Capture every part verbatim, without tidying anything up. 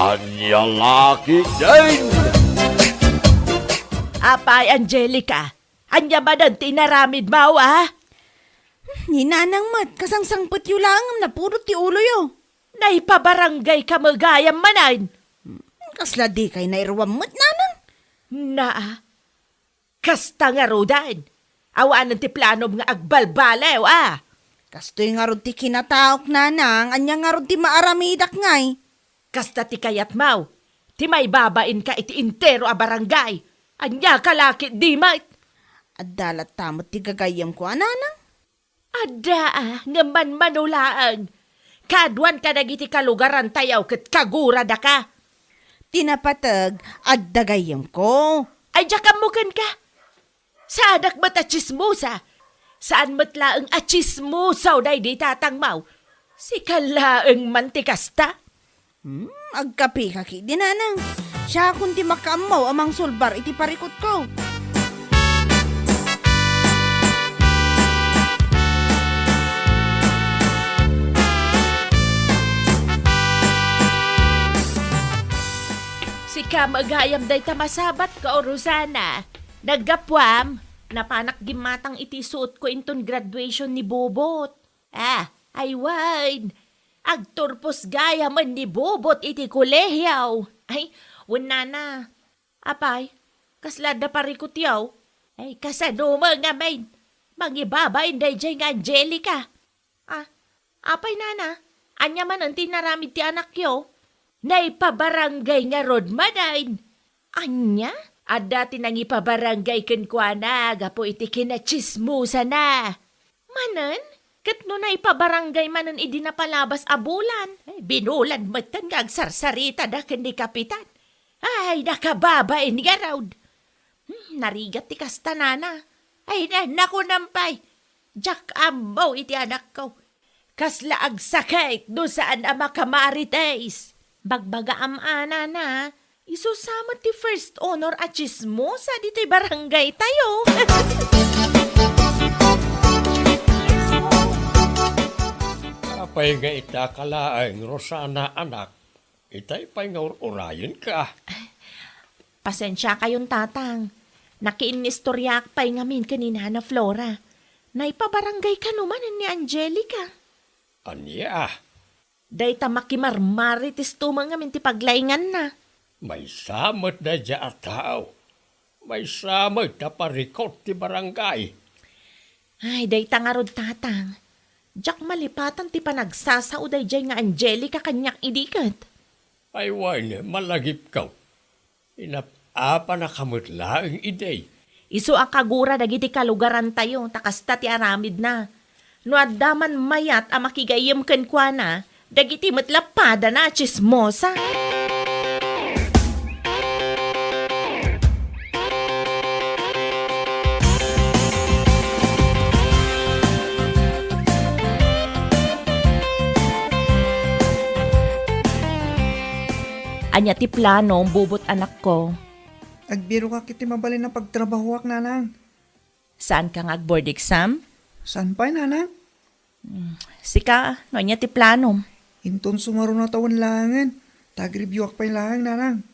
Ania la ketdin? Apay, Angelica, ania manen ti inaramidmo, a? Ni Nanang met, kasangsangpetyo laeng ngem napudot ti uloyo. Naipabaranggayka met gayam manen? Kasla dikay nairuam met, Nanang? Naa, kasta ngaruden. Awanen ti planom nga agbalbaliw, a? Kastoy ngarud ti kinataok, Nanang. Ania ngarud ti maaramidak ngay? Kasta ti kayatmo, ti maibabainka iti entero a barangay. Ania ka la ketdi met? Adda latta met ti gagayyemko a, Nanang. Adda, a, ngem manmano laeng. Kaaduan kadagiti kalugarantayo ket kaguradaka. Ti napateg, adda gayyemko. Ay, diak ammo kenka. Saanak met a tsismosa. Saan met laeng a tsismosa daydi tatangmo. Sika laeng man ti kasta. Hmm, agkapika ketdi, Nanang. Siakon ti makaammo a mangsulbar iti parikutko. Sika met gayam dayta masabatko, Rosana. Naggapuam, napanak gimmatang iti suotko inton graduation ni Bobot. Ah, ay wen. Agturpos gayamen ni Bobot iti kolehio. Ay, wen, Nana. Apay, kasla adda parikutyo? Ay, kasano met ngamin? Mangibabain daydiay nga Angelica. Ah, apay, Nana? Ania manen ti inaramid ti anakyo? Naipabarangay ngarud manen. Ania? Adda ti nangipabarangay kenkuana gapu iti kinatsismosana. Manen? Ket no naipabarangay manen idi napalabas a bulan, eh, binulan metten nga agsarsaritada ken ni Kapitan. Ay, nakababain ngarud. Hmm, narigat ti kasta, Nana. Ay, na, nakunam pay. Diak ammo iti anakko. Kasla agsakit no saan a makamarites. Bagbagaam a, Nana, isu sa met ti first honor a tsismosa ditoy barangaytayo. Apay nga ita ka laeng, Rosana, anak? Itay pay nga ur-urayenka. Pasensiakayon, Tatang. Nakiinnistoriaak pay ngamin ken ni Nana Flora. Naipabarangay kano manen ni Angelica. Ania? Dayta makimarmaritesto met ngamin ti paglainganna. Maysa met daydiay a tao. Maysa met a parikut ti barangay. Ay, dayta ngarud, Tatang. Diak malipatan ti panagsasao daydiay nga Angelica kaniak idi ket. Ay wen, malagipko. Inap-apanaka met laeng idi. Isu a kagura dagiti kalugarantayo, ta kasta ti aramidna. No adda man mayat a makigayyem kenkuana, dagiti met lappadana a tsismosa. Ania ti plano, Bubot, anakko? Agbirokak iti mabalin a pagtrabahoak, Nanang. Saanka nga ag-board exam? Saan pay, Nanang? Hmm, sika, no ania ti planom? Inton sumaruno a tawen laengen, ta agreviewak pay laeng, Nanang.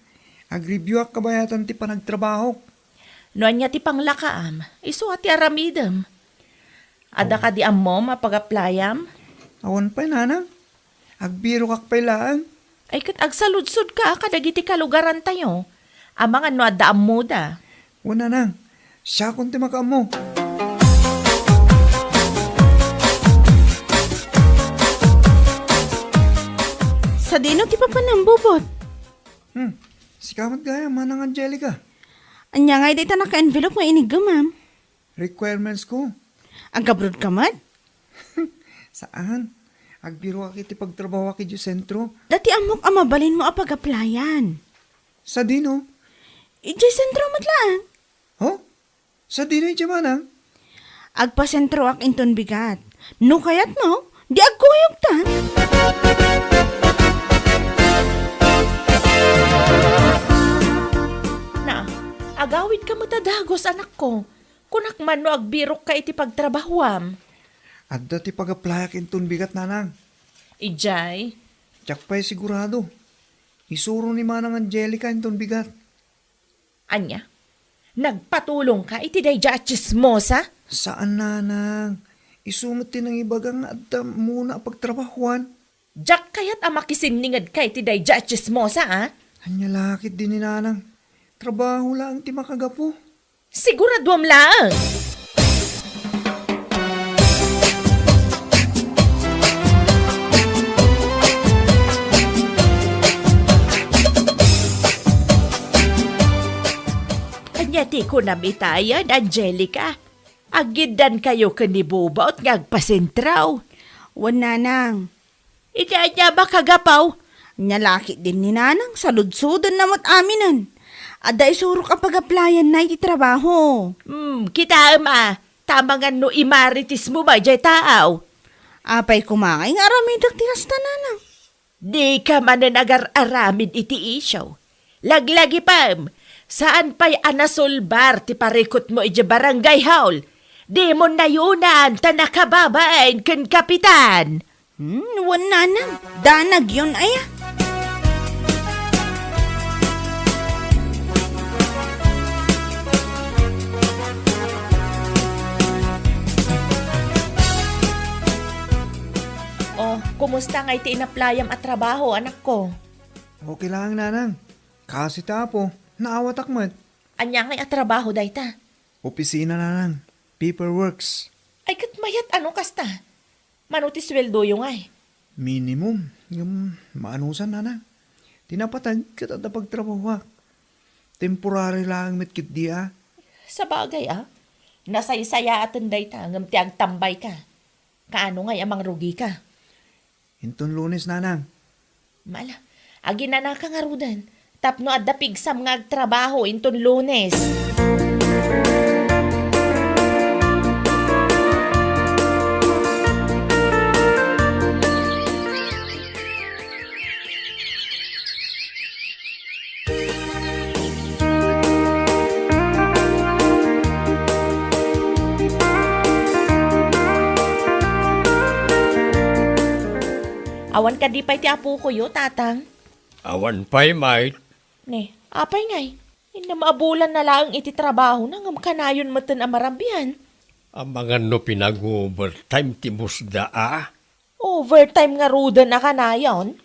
Agreviewak kabayatan ti panagtrabahok. No ania ti panglakaam, isu a ti aramidem. Adda kadi ammom a pag-applyam? Awan pay, Nanang. Agbirokak pay laeng. Ay, ket agsaludsodka kadagiti kalugarantayo. Amangan no adda ammoda. Wen, Nanang. Siakon ti makaammo. Sadino ti papanam, Bubot? Hmm. Sika met gayam, Manang Angelica. Ania ngay dayta naka-envelope nga iniggemam? Requirements ko. Ag-abroad ka met? Saan. Agbiroak iti pagtrabahoak idiay sentro. Dati ammok a mabalinmo a pag-applyan. Sadino? Idiay sentro met laeng. Ho? Sadino idiay, Manang? Agpasentroak inton bigat. No kayatmo, di agkuyogta. Na, agawidka met a dagus, anakko. Kunak man no agbirokka iti pagtrabahoam. Adda ti pag-applyak inton bigat, Nanang. Idiay? Diak pay sigurado. Isuro ni Manang Angelica inton bigat. Ania? Nagpatulongka iti daydiay a tsismosa? Saan, Nanang. Isu met ti nangibaga nga adda ammona a pagtrabahuan. Diak kayat a makisinningedka iti daydiay a tsismosa, a? Ania la ketdi ni Nanang? Trabaho laeng ti makagapu. Siguraduam laeng. Ania ti kunam itayen, Angelica? Aggiddankayo ken ni Bubot nga agpasentraw? Wen, Nanang. Iti ania makagapu? Ania la ketdin ni Nanang, saludsodenna met aminen. Adda isurok a pag-applyanna iti trabaho. Hmm, kitaem a, ta amangan no imaritismo ba jay taaw? Apay koma ngay nga aramidek ti kasta, Nanang? Dika manen agar-aramid iti isyu. Laglagipem, saan pay a nasolbar ti parikutmo idiay barangay hall. Dimon nayunan ta nakababain ken kapitan. Hmm, wen, Nanang, danagyon aya. Oh, kumusta ngay ti inaplayam a trabaho, anakko? Okay lang, Nanang. Kasi ti Apo, naawatak met. Ania ngay a trabaho dayta? Opisina, Nanang. Paperworks. Ay, ket mayat a no kasta. Mano ti sueldoyo ngay? Minimum. Ngem maanusan, Nanang. Ti napateg ket adda pagtrabahoak. Temporary laeng met ketdi a. Sabagay a. Nasaysayaaten dayta ngem ti agtambayka. Kaano ngay a mangrugika? Inton Lunes, Nanang. Mala, aginanaka ngaruden tapno adda pigsam nga agtrabaho inton Lunes. Awan kadi pay ti apokoyo, Tatang? Awan pay, Mike. Ne, apay ngay? Innem a bulan na laeng iti trabahona ngem kanayon metten a marabian. Amangan no pinag-overtime ti boss da a? Overtime ngaruden a kanayon?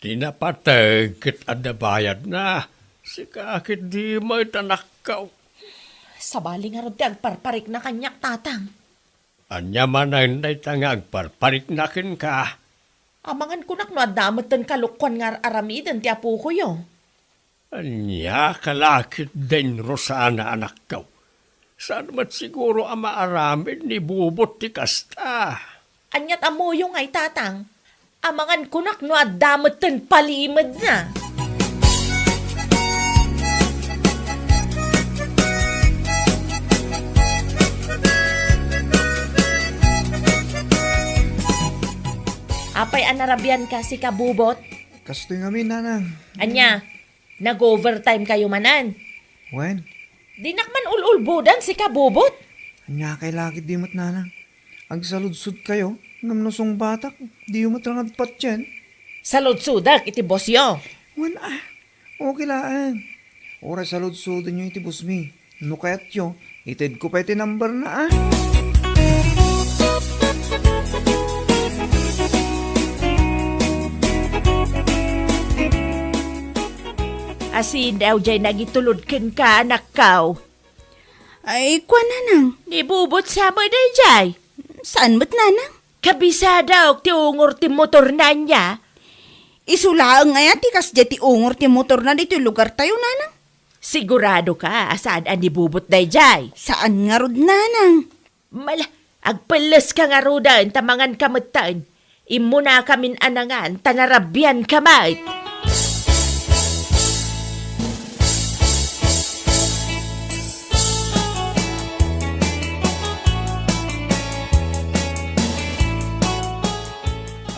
Ti napateg ket adda bayadna. Sika ketdi met, anakko. Sabali ngarud ti agparparikna kaniak, Tatang. Ania manen dayta nga agparparikna kenka? Amangan kunak no adda metten kalukkuan nga ar-aramiden ti apokoyo. Ania ka la ketdin, Rosana, anakko? Saan met siguro a maaramid ni Bubot ti kasta? Aniat ammoyo ngay, Tatang? Amangan kunak no adda metten palimedna. Apay a narabianka, sika Bubot? Kastoy ngamin, Nanang. Ania? Nag-overtime kayo manen? Wen. Dinak man ul-ulbodan, sika Bubot. Ania kay lakit di met, Nanang? Agsaludsodkayo, ngem no sungbatak, diyo met rangadpatien. Saludsodak iti bossyo. Wen a, okay laeng. Uray saludsodenyo iti bossmi. No kayatyo, itedko pay ti numberna a. Asin daw jay nagitulod kenka, anakko? Ay, kua, Nanang. Ni Bubot sa met dayjay? Saan met, Nanang? Kabisadaok ti ungor ti motorna ania? Isu laeng aya ti kasdiay ti ungor ti motorna ditoy lugartayo, Nanang? Sigurado ka a saan a ni Bubot dayjay? Saan ngarud, Nanang. Mala, agpelles ka ngaruden ta mangan ka metten. Immuna kamin a nangan ta narabian ka met.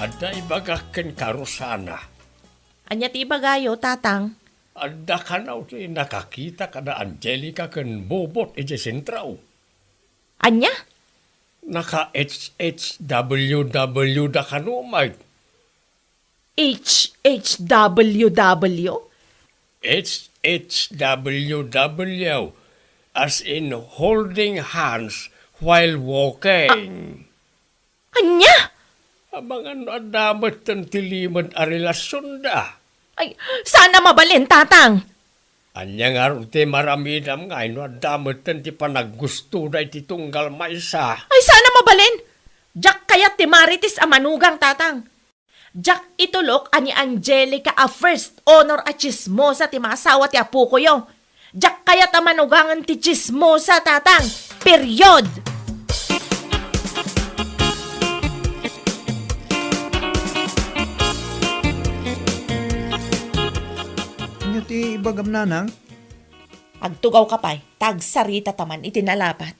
Adda ibagak kenka, Rosana. Ania ti ibagayo, Tatang? Adda kano ti nakakita kada Angelica ken Bobot idiay sentro. Ania? Naka-H H W W da kano, Mike. H H W W? H H W W, as in holding hands while walking. Ania? Amangan no adda metten ti limed a relasionda. Ay, saan a mabalin, Tatang. Ania ngarud ti maramidam nga no adda metten ti panaggustoda iti tunggal maysa? Ay, saan a mabalin. Diak kayat ti Marites a manugang, Tatang. Diak itulok a ni Angelica a first honor a tsismosa ti maasawa ti apokoyo. Diak kayat a manugangen ti tsismosa, Tatang. Period! Ania ti ibagam, Nanang? Agtugawka pay, ta agsaritata man iti nalapat.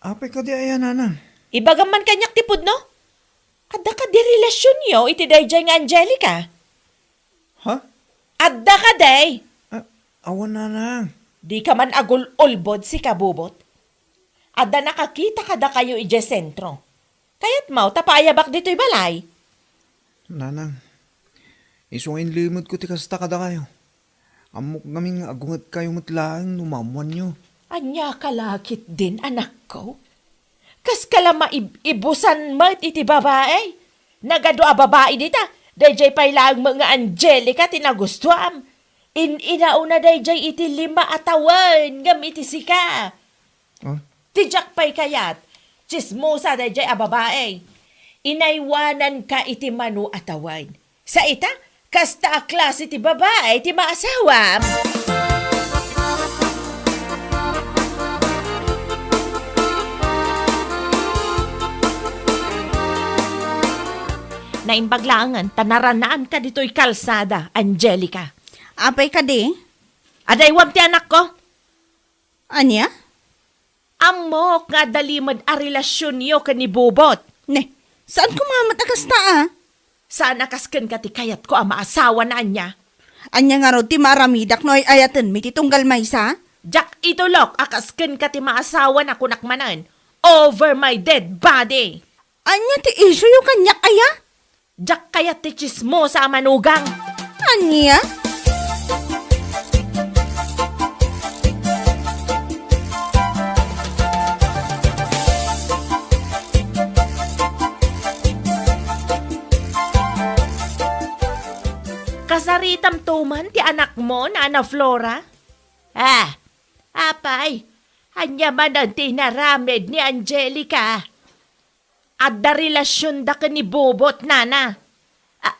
Apay kadi aya, Nanang? Ibagam man kaniak ti pudno? Adda kadi relasionyo iti daydiay nga Angelica? Ha? Adda kadi? Ah, awan, Nanang. Dika man agul-ulbod, sika, Bubot. Adda nakakita kadakayo idiay sentro. Kayatmo ta paayabak ditoy balay? Nanang, isu nga inlimedko ti kasta kadakayo. Ammok ngamin nga agungedkayo met laeng no maammoanyo. Ania ka la ketdin, anakko? Kaska la maib-ibusan met iti babai? Nagadu a babai dita, daydiay pay laeng met nga Angelica ti nagustuam. In-inauna daydiay iti lima a tawen ngem iti sika. Ah? Ti diak pay kayat, tsismosa daydiay a babai. Inaywananka iti mano a tawen. Sa ita, kasta a klase ti babai ti maasawam. Naimbag laengen ta naranaanka ditoy kalsada, Angelica. Apay kadi? Adaywam ti anakko. Ania? Ammok nga adda limed a relasionyo ken ni Bubot. Ne, saan koma met a kasta, a? Saan a kas kenka ti kayatko a maasawana, ania? Ania ngarud ti maaramidak no ay-ayatenmi ti tunggal maysa? Diak itulok a kas kenka ti maasawana, kunak manen, over my dead body. Ania ti isuyo kaniak, aya? Diak kayat ti tsismosa a manugang. Ania? Kasaritamto man ti anakmo, Nana Flora? Ah, apay, ania manen ti inaramid ni Angelica? Adda relasionda ken ni Bubot, nana. A-,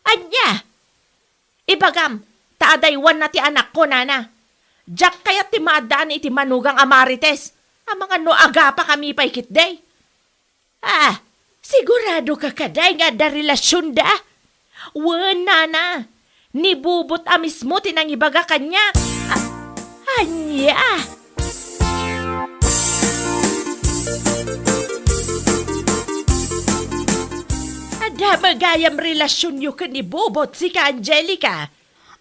ania? Ibagam, ta adaywanna ti anakko, nana. Diak kayat ti maaddaan iti manugang a Marites. Amangan no agapakami pay ketdi. Ah, sigurado ka kadi nga adda relasionda? Wen, nana, ni Bubot a mismo ti nangibaga kaniak. A-, ania? Adda met gayam relasionyo ken ni Bubot, sika, Angelica.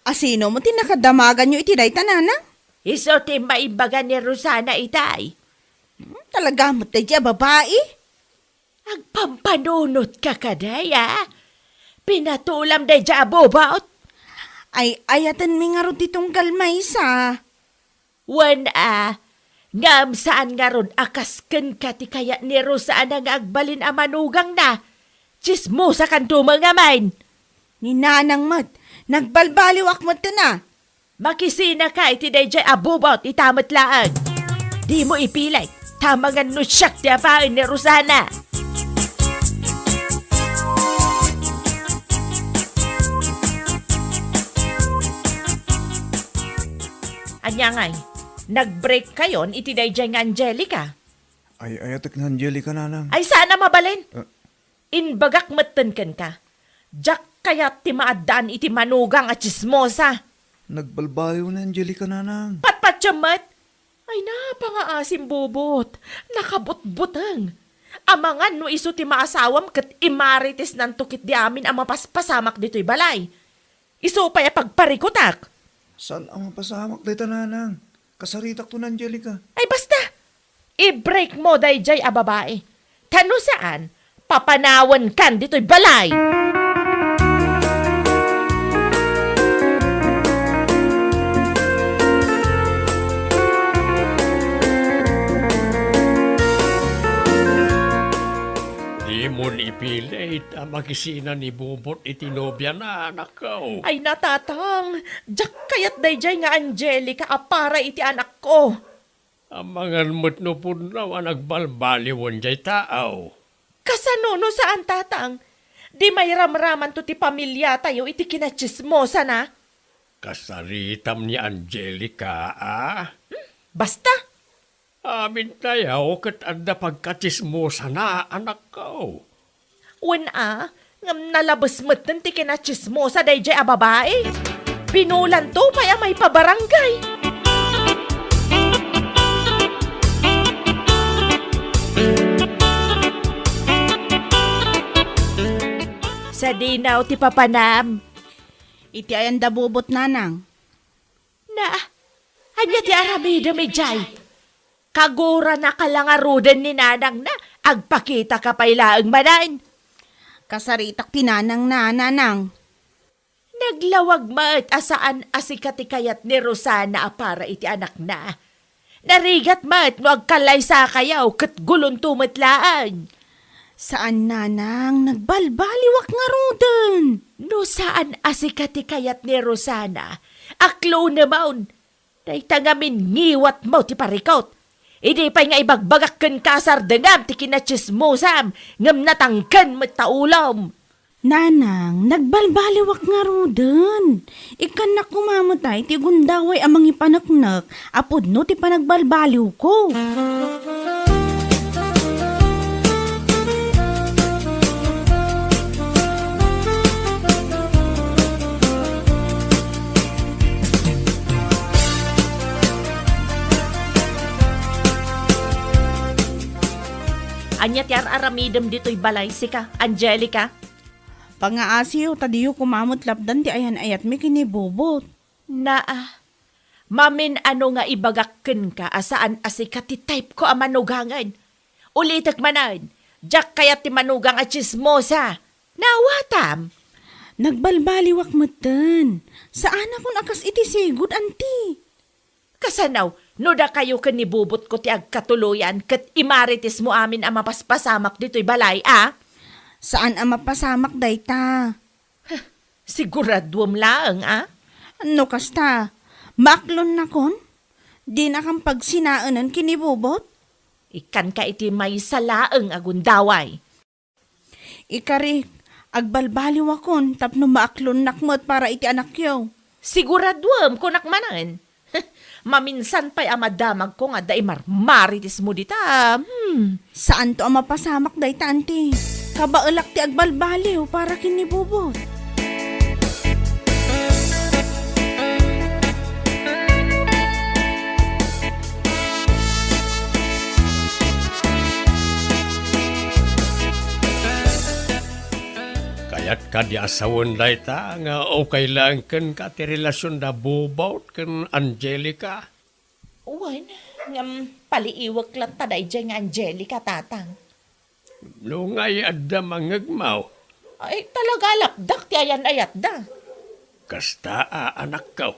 A sino met ti nakadamaganyo iti dayta, nana? Isu ti maimbaga ni Rosana itay. Hmm, talaga met daydiay a babai? Agpampanunotka kadi, a? Pinatulam daydiay a Bubot? Ay-ayatenmi ngarud ti tunggal maysa. Wen a, ngem saan ngarud a kas kenka ti kayat ni Rosana nga agbalin a manugangna. Tsismosakanto met ngamin. Ni nanang met, nagbalbaliwak metten a. Makisinaka iti daydiay a Bubot ita met laeng. Dimo ipilit, ta amangan no siak ti apaen ni Rosana. Ania ngay, nag-break kayon iti daydiay nga Angelica? Ay-ayatek ni Angelica, nanang. Ay, saan a mabalin? Ah. Imbagak metten kenka, diak kayat ti maaddaan iti manugang a tsismosa. Nagbalbaliw ni Angelica, nanang. Patpatiem met? Ay, napangaasim, Bubot. Nakabutbuteng. Amangan no isu ti maasawam ket imaritisnanto ketdi amin a mapaspasamak ditoy balay. Isu pay a pagparikutak. Saan a mapasamak dayta, nanang? Kasaritakto ni Angelica. Ay, basta! I-break mo daydiay a babai. Ta no saan, papanawankan ditoy balay. pakisina ni Bubot iti nobiana, anakko. Ay, natatang, diak kayat daydiay nga Angelica a para iti anakko. Amangan met no pudno a nagbalbaliwen diay tao. Kasano no saan, tatang? Di mairamramanto ti pamiliatayo iti kinatsismosana? Kasaritam ni Angelica, a? Hmm, basta. Amintayo ket adda pagkatsismosana, anakko. Wen a, ngem nalabes metten ti kinatsismosa daydiay a babai. Binulanto pay a maipabarangay. Sadino ti papanam? Iti ayan da Bubot, nanang. Na, ania ti aramidem idiay? Kaguranaka la ngaruden ni nanangna, agpakitaka pay laeng manen. Kasaritak ti nanangna, nanang. Naglawag met a saan a sika ti kayat ni Rosana a para iti anakna. Narigat met no agkallaysakayo ket gulonto met laeng. Saan, nanang, nagbalbaliwak ngaruden. No saan a sika ti kayat ni Rosana, aklonemon. Dayta ngamin ngiwatmo ti parikut. Idi pay nga ibagbagak kenka a sardengam ti kinatsismosam, ngem natangken met ta ulom. Nanang, nagbalbaliwak ngaruden. Ikkannak koma met ay ti gundaway a mangipaneknek a pudno ti panagbalbaliwko. Ania ti ar-aramidem ditoy balay, sika, Angelica? Pangaasiyo ta diyo koma met lapdan ti ayan-ayatmi ken ni Bubot. Naa, mamin-ano nga ibagak kenka a saan a sika ti type-ko a manugangen. Ulitek manen, diak kayat ti manugang a tsismosa. Naawatam? Nagbalbaliwak metten. Saanakon a kas iti sigud, anti. Kasano, no dakayo ken ni Bubotko ti agkatuloyan ket imaritismo amin a mapaspasamak ditoy balay, a? Saan a mapasamak dayta. Huh, siguraduem laeng, a? No kasta, maaklonnakon? Dinakam pagsinaenen ken ni Bubot? Ikkanka iti maysa laeng a gundaway. Ikarik, agbalbaliwakon tapno maaklonnak met para iti anakyo. Siguraduem, kunak manen. Maminsan pay a madamagko nga adda imarmaritismo dita. Hmm. Saanto a mapasamak dayta, anti. Kabaelak ti agbalbaliw para ken ni Bubot. Kayat kadi a sawen dayta nga okay laeng kenka ti relasionda Bubot ken Angelica? Wen, ngem paliiwek latta daydiay nga Angelica, tatang. No ngay adda mangngegmo. Ay, talaga lapdak ti ayan-ayatda. Kasta a, anakko.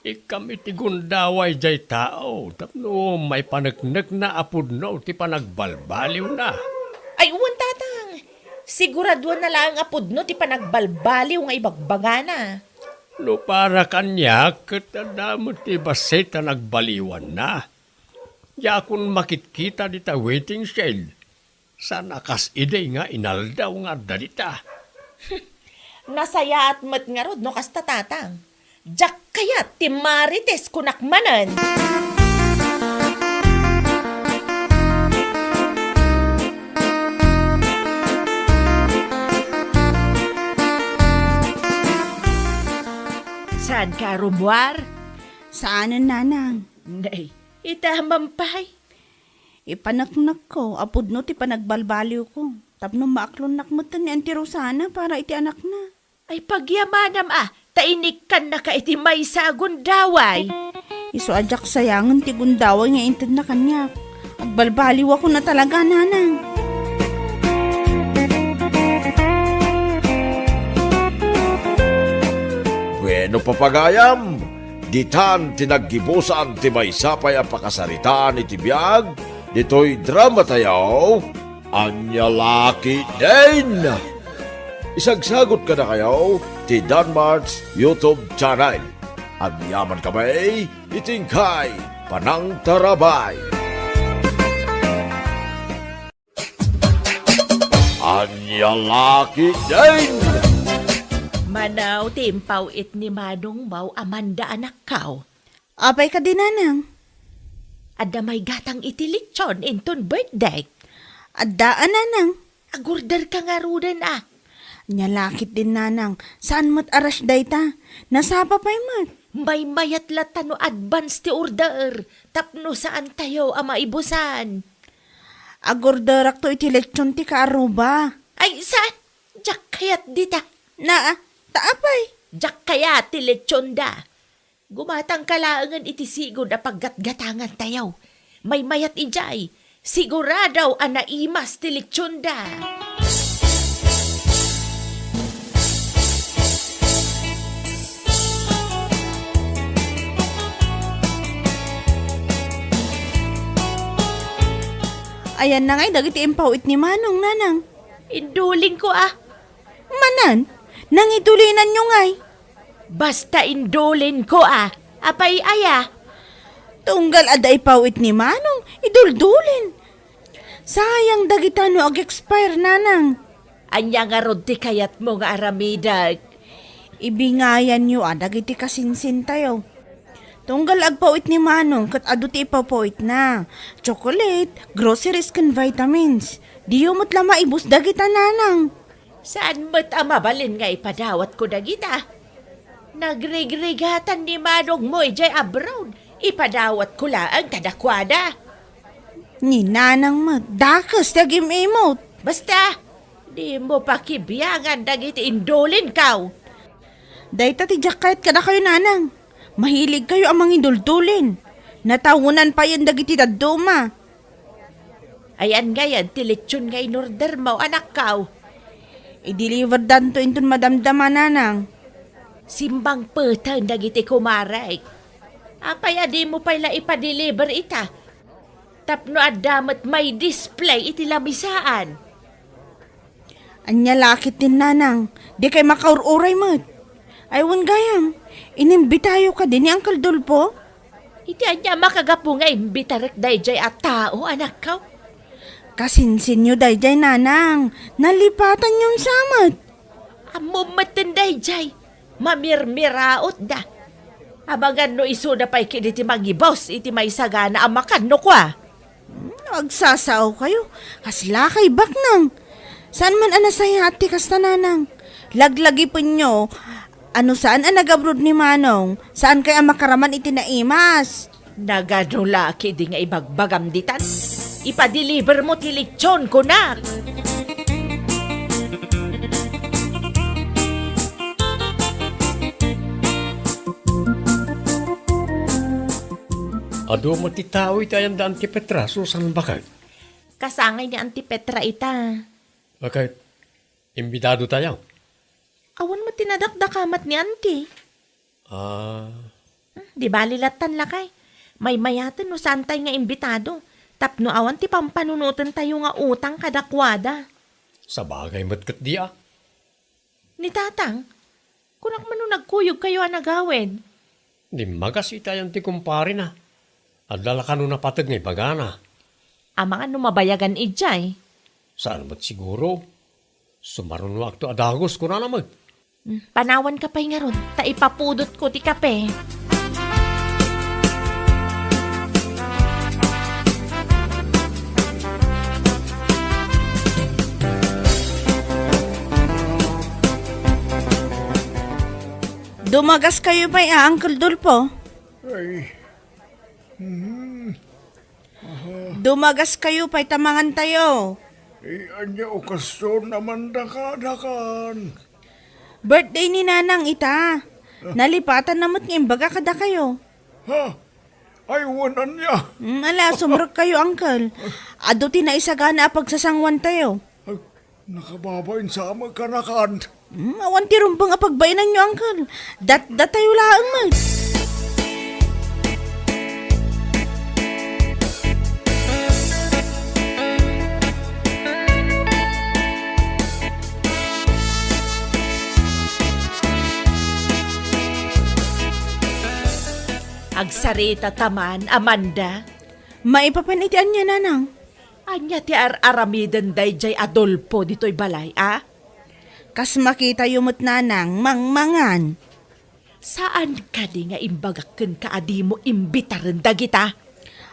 Ikkam iti gundaway diay tao tapno maipaneknekna a pudno ti panagbalbaliwna. Ay, wen, tatang. Siguraduanna laeng a pudno ti panagbalbaliw nga ibagbagana. No para kaniak, ket adda met ti bassit a nagbaliwanna. Diakon makitkita dita waiting shed. Saan a kas idi nga inaldaw nga adda dita. Nasayaat met ngarud no kasta, tatang. Diak kayat ti marites, kunak manen. Saanka a rummuar? Saanen, nanang. Nay, ita manen pay. Ipaneknekko a pudno ti panagbalbaliwko tapno maaklonnak metten ni Auntie Rosana para iti anakna. Ay, pagyamanam a, ta inikkannaka iti maysa a gundaway. Isu a diak sayangen ti gundaway nga intedna kaniak. Agbalbaliwakon a talaga, nanang. Bueno, papagayam, ditan ti naggibusan ti maysa pay a pakasaritaan iti biag ditoy dramatayo, Ania La Ketdin! Isagsagot kadakayo ti Danmart's YouTube channel. Agyaman kami iti inkay panangtarabay. Ania la ketdin? Mano ti impaw-it ni Manongmo, Amanda, anakko? Apay kadi, nanang? Adda may gatang iti lechon inton birthday. Adda a, nanang. Agorderka ngaruden a. Ania la ketdin, nanang. Saan met a rush dayta. Nasapa pay met. Maymayat latta no advance ti order tapno saantayo a maibusan. Agorderakto iti lechon ti kaaruba. Ay, saan? Diak kayat dita. Naa, ta apay? Diak kayat ti lechonda. Gumatangka laengen iti sigud a paggatgatangantayo. Maymayat idiay, sigurado a naimas ti lechonda. Ayanna ngay dagiti impaw-it ni Manong, nanang? Indulingko a. Manen, nangidulinanyo ngay? Basta indulinko a. Apay aya? Tunggal adda ipaw-it ni Manong, iduldulin. Sayang dagita no ag-expire, nanang. Ania ngarud ti kayatmo nga aramidek? Ibingayanyo a dagiti kasinsintayo. Tunggal agpaw-it ni Manong ket adu ti ipapaw-itna. Chocolate, groceries ken vitamins. Diyo met la maibus dagita, nanang. Saan met a mabalin nga ipadawatko dagita? Nagrigrigatan ni Manongmo idiay abroad. Ipadawatko laeng kadakuada. Ni Nanang met, dakes ti agim-imot. Basta, dimo pakibiangan dagiti indulinko. Dayta ti diak kayat kadakayo, Nanang. Mahiligkayo a mangiduldulin. Natawenan payen dagiti dadduma. Ayan ngay ti lechon nga inordermo, anakko. I-deliverdanto inton madamdama, nanang. Simmangpeten dagiti kumarek. Apay a dimo pay la ipa-deliver ita? Tapno adda met may display iti lamisaan. Ania la ketdin, nanang, dikay makaur-uray met. Ay, wen gayam, inimbitayo kadi ni Uncle Dolfo? Iti ania a makagapu nga imbitarek daydiay a tao, anakko? Kasinsinyo daydiay, nanang, nalipatanyon sa met. Ammom metten daydiay, mamirmirautda. Amangan no isuda pay kadi ti mangibus iti maisagana a makan no kua. Hmm, agsasaokayo. Kaslakay baknang. Saan man a nasayaat ti kasta, nanang. Laglagipenyo, a no saan a nagabroad ni Manong, saankay a makaraman iti naimas. Nagano la kadi nga ibagbagam ditan? Ipa-deliver mo ti lechon, kunak. Adu met ti tao iti ayan da Auntie Petra, Susan, baket? Kasangay ni Auntie Petra ita. Baket, imbitado tayo? Awan met ti nadakdakamat ni Auntie. Ah. Hmm, di bali lattan lakay. Maymayaten no saantay nga imbitado. Tapno awan ti pampanunotentayo nga utang kadakuada. Sabagay met ket di a. Ni Tatang, kunak man no nagkuyogkayo a nagawid? Dimmagas itayan ti kumparena. Adda la kano napateg nga ibagana. Amangan no mabayagan idiay? Saan met siguro? Sumarunoakto a dagus, kunana met. Hmm, panawanka pay ngarud, ta ipapudotko ti kape. Dumagaskayo pay a, Uncle Dolfo? Ay. Hmm. Dumagaskayo pay ta mangantayo. Eh, ania okasion a mandakadakan? Birthday ni Nanang ita. Nalipatanna met nga imbaga kadakayo. Ha? Ay, wen ania? Mm, ala, sumrekkayo, uncle. Adu ti naisagana a pagsasanguantayo. Ay, nakababain sa met kanakan. Mm, awan ti rumbeng a pagbainanyo, uncle. Datdatayo laeng met. Agsarita ta man, Amanda. Maipapan iti ania, nanang? Ania ti ar-aramiden daydiay Adolfo ditoy balay, a? Kas makitayo met, nanang, mangmangan. Saan kadi nga imbagak kenka a dimo imbitaren dagita?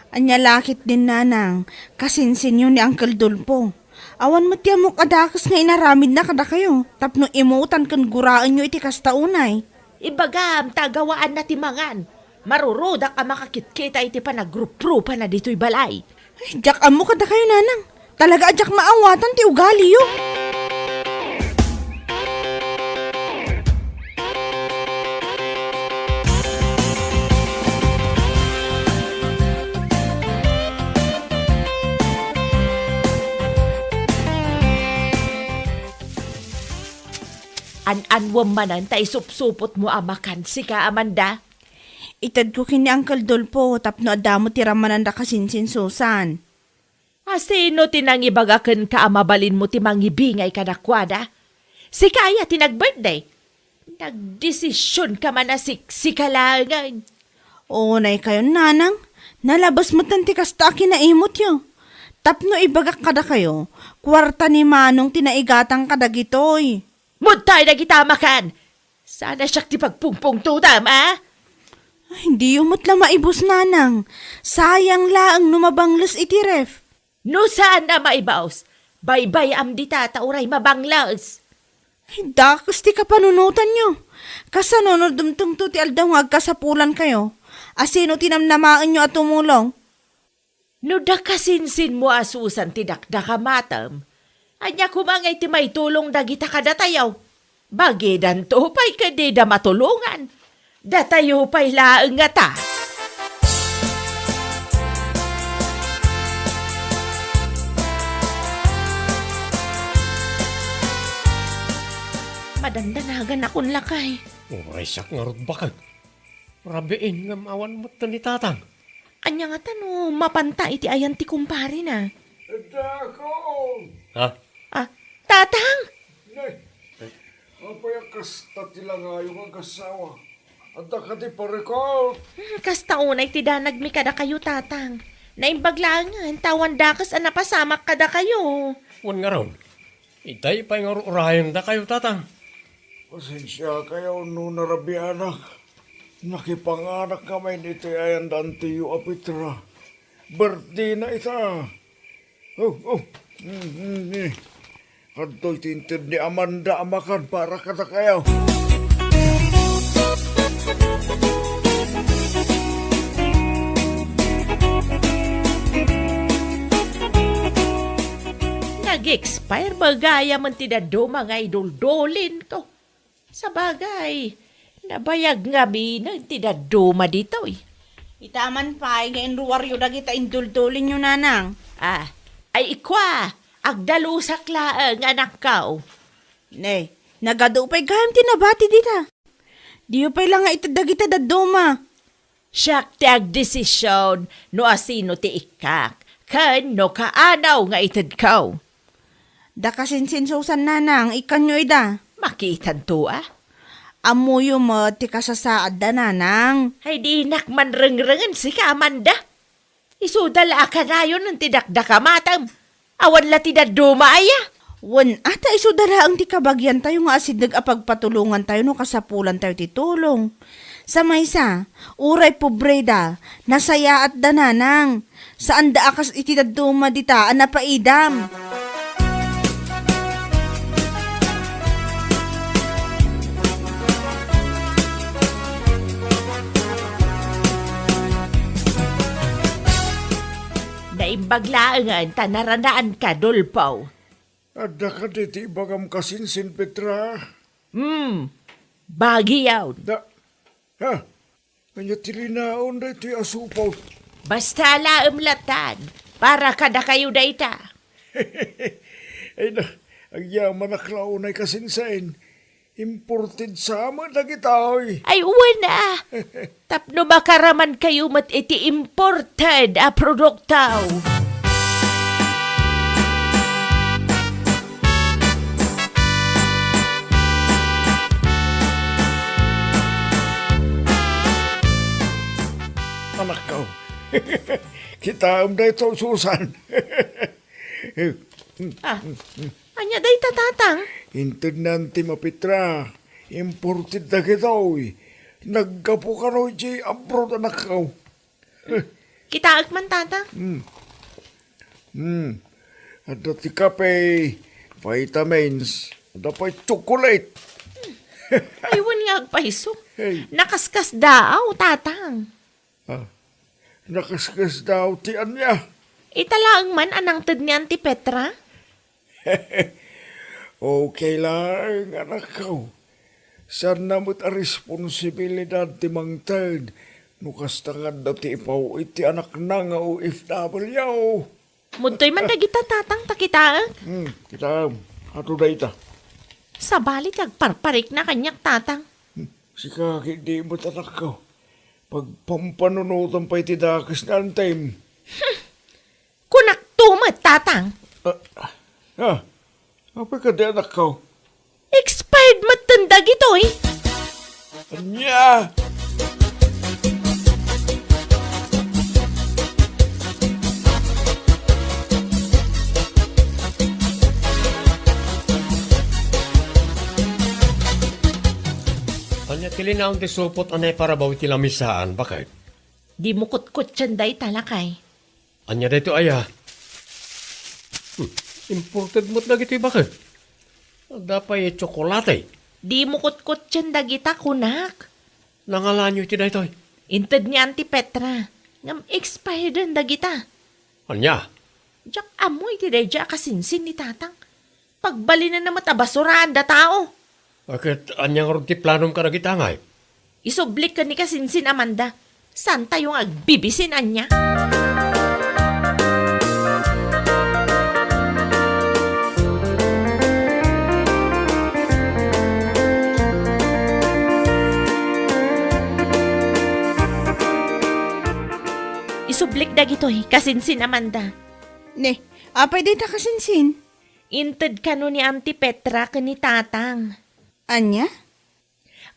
Ania la ketdin, nanang, kasinsinyo ni Uncle Dolfo. Awan met ti ammok a dakes nga inaramidna kadakayo tapno imutan ken guraenyo iti kasta unay. Ibagam ta agawaanna ti mangan. Marurudak a makakitkita iti panagruprupana ditoy balay. Ay, diak ammo kadakayo, nanang. Talaga a diak maawatan ti ugaliyo. An-anwem manen ta isupsupotmo a makan, sika, Amanda? Itedko ken ni Uncle Dolfo tapno adda met ti rammananda kasinsin Susan. A, sino ti nangibaga kenka a mabalinmo ti mangibingay kadakuada? Sika aya ti nag-birthday? Nagdesisionka man a siksika laengen. Unay kayon, nanang, nalabes metten ti kasta a kinaimutyo. Tapno ibagak kadakayo, kuarta ni Manong ti naigatang kadagitoy. Muttay dagita a makan! Saan a siak ti pagpungpungtodam, a? Ay, diyo met la maibus, nanang. Sayang laeng no mabangles iti ref. No saan a maibus, baybay-am dita ta uray mabangles. Ay, dakes ti kapanunotanyo. Kasano no dumtengto ti aldaw nga agkasapulankayo? A, sino ti namnamaenyo a tumulong? No da kasinsinmo a Susan ti dakdakamatem, ania koma ngay ti maitulong dagita kadatayo? Bagidanto pay ket dida matulongan. Datayo pay laeng ngata. Madandanaganakon lakay. Uray siak ngarud baket. Rabiin ngem awan met ni Tatang. Ania ngata no mapanta iti ayan ti kumparena? Adda ako. Ha? Ah, Tatang! Ne, apay a kasta ti langayo nga agasawa? Adda kadi parikot? Hmm, kasta unay ti danagmi kadakayo, Tatang. Naimbag laengen ta awan dakes a napasamak kadakayo. Wen ngarud, itay pay nga ur-urayendakayo, Tatang. Pasensiakayo no narabianak. Nakipanganak ngamin iti ayan da Antiyo a Petra. Birthdayna ita. Oh, oh. Mm, mm, eh. Adtoy ti inted ni Amanda a makan para kadakayo. Nag-expire ba gayam ti dadduma nga iduldulin ko? Sabagay, nabayag ngamin ti dadduma ditoy. Ita man pay nga inruaryo dagita induldulinyo, nanang. Ah, ay ikwa, agdalusak laeng, anakko. Ne, nagadu pay gayam ti nabati dita. Diyo pay la nga ited dagita dadduma. Siak ti agdesision no asino ti ikkak, ken no kaano nga itedko. Da kasinsin Susan, nanang, ikkanyo ida. Makitanto, a? Ammoyo met ti kasasaadda, nanang. Ay, dinak man rengrengen sika, Amanda. Isuda la a kanayon ti dakdakamatem. Awan la ti dadduma aya. Wen, a, ta isuda laeng ti kabagiantayo nga asideg a pagpatulongantayo no kasapulantayo ti tulong. Sa maysa, uray pobreda, nasayaatda, nanang. Saanda a kas iti dadduma dita a napaidam. Naimbag laengen ta naranaanka, Dolfo. Adda kadi ti ibagam kasinsin, Petra? Hmm, bagion. Da, ha? Ania ti linaon daytoy a supot? Basta alaem latan, para kadakayo dayta. Ay na, agyamanak la unay kasinsin. Imported sa met dagitoy. Ay, wen a. Tapno makaramankayo met iti imported a produkto. Kitaem daytoy, Susan. Ah, ania dayta, Tatang? Inted ni Auntie Mapitra. Imported dagitoy. Naggapu kano idiay abroad, anakko. Kitaek man, Tatang. Hmm. Hmm. Adda ti kape, vitamins, adda pay chocolate. Ay, wen nga agpayso. Hey. Nakaskasdaaw, Tatang. Ah, nakaskasdaaw ti ania? Ita laeng man a nangted ni Auntie Petra? Okay laeng, anakko. Saanna met a responsibilidad ti mangted no kasta nga adda ti ipaw-it ti anakna nga O F W. Mudtoy man dagita, Tatang, ta kitaek. Hmm, kitaem. Ato dayta. Sabali ti agparparikna kaniak, Tatang. Hmm, sika, ket di met, anakko. Pagpampanunotam pay ti dakes ni Antem. Kunakto met, Tatang. Ah, ah, apay kadi, anakko? Expired metten dagitoy. Ania? Ania ti linaon ti supot a naiparabaw iti lamisaan, baket? Dimo kutkuttien dayta, lakay. Ania daytoy aya? Hmm, imported met dagitoy, baket. Adda pay tsokolate. Dimo kutkuttien dagita, kunak. Nangalaanyo iti daytoy? Inted ni Auntie Petra. Ngem expireden dagita. Ania? Diak ammo iti daydiay a kasinsin ni Tatang. Pagbalinenna met a basuraanda tao. Ket ania ngarud ti planom kadagita, ngay? Isublik ken ni kasinsin, Amanda. Saantayo nga agbibisin ania? Isublik dagitoy, kasinsin, Amanda. Ne, apay dayta, kasinsin? Inted kano ni Auntie Petra ken ni Tatang. Ania?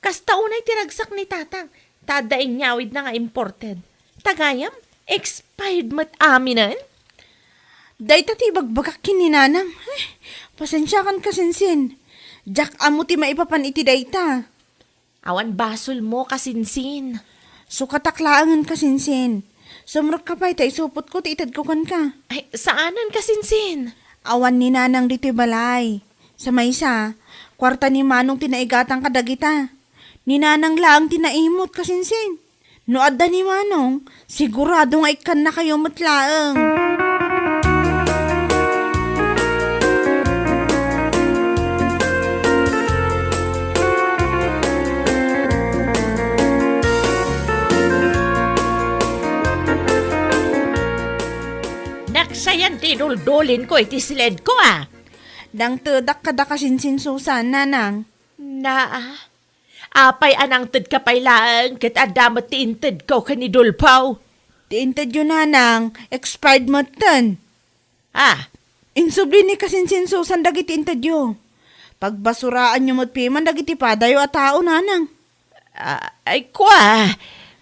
Kasta unay ti ragsak ni Tatang, ta adda inyawidna nga imported. Ta gayam, expired met aminen. Dayta ti ibagbagak ken ni Nanang. Eh, pasensiakan, kasinsin. Diak ammo ti maipapan iti dayta. Awan basolmo, kasinsin. Sukatak laengen, kasinsin. Sumrekka pay ta isupotko ti itedko kenka. Ay, saanen, kasinsin. Awan ni Nanang ditoy balay. Sa maysa, kuarta ni Manong ti naigatang kadagita. Ni Nanang laeng ti naimut, kasinsin. No adda ni Manong, sigurado nga ikkannakayo met laeng. Naksayan ti duldulinko iti siledko, a. Nangtedak kada kasinsin, Susan, Nanang. Naa, apay a nangtedka pay laeng ket adda met ti intedko ken ni Dolpaw? Ti intedyo, Nanang, expired metten. Ah. Insubli ni kasinsin Susan dagiti intedyo. Pagbasuraanyo met piman dagiti padayo a tao, Nanang. Ah, ay, kua.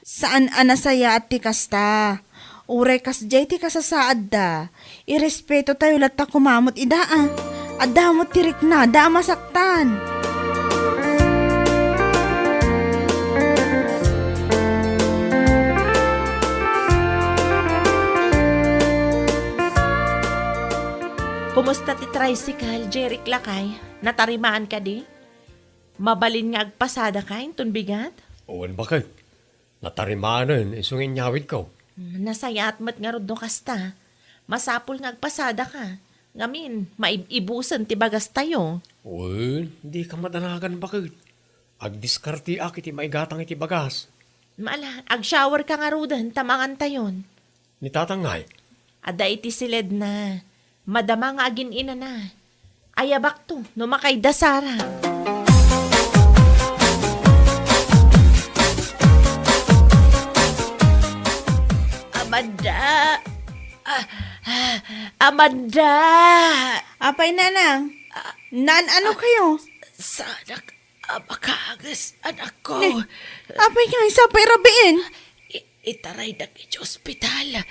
Saan a nasayaat ti kasta. Uray kasdiay ti kasasaadda, irespetotayo latta koma met ida, a. Adda met ti riknada a masaktan. Kumusta ti tricycle, Jeric, lakay? Natarimaan kadi? Mabalin nga agpasadaka inton bigat? Wen, baket. Natarimanen isu nga inyawidko. Mm, nasayaat met ngarud no kasta. Masapul nga agpasadaka. Ngamin, maib-ibusen ti bagastayo. Wen, dika madanagan, baket. Agdiskarteak iti maigatang iti bagas. Ala, agshowerka ngaruden ta mangantayon. Ni Tatang ngay? Adda iti siledna. Madama nga agin-inana. Ayabakto no makaidasara. Amanda! Ah, ah, Amanda! Apay, Nanang? Ah, naan-ano kayo? Saanak a makaanges, anakko. Ne, apay nga, isa pay rabiin? I-, Itaraydak iti ospital.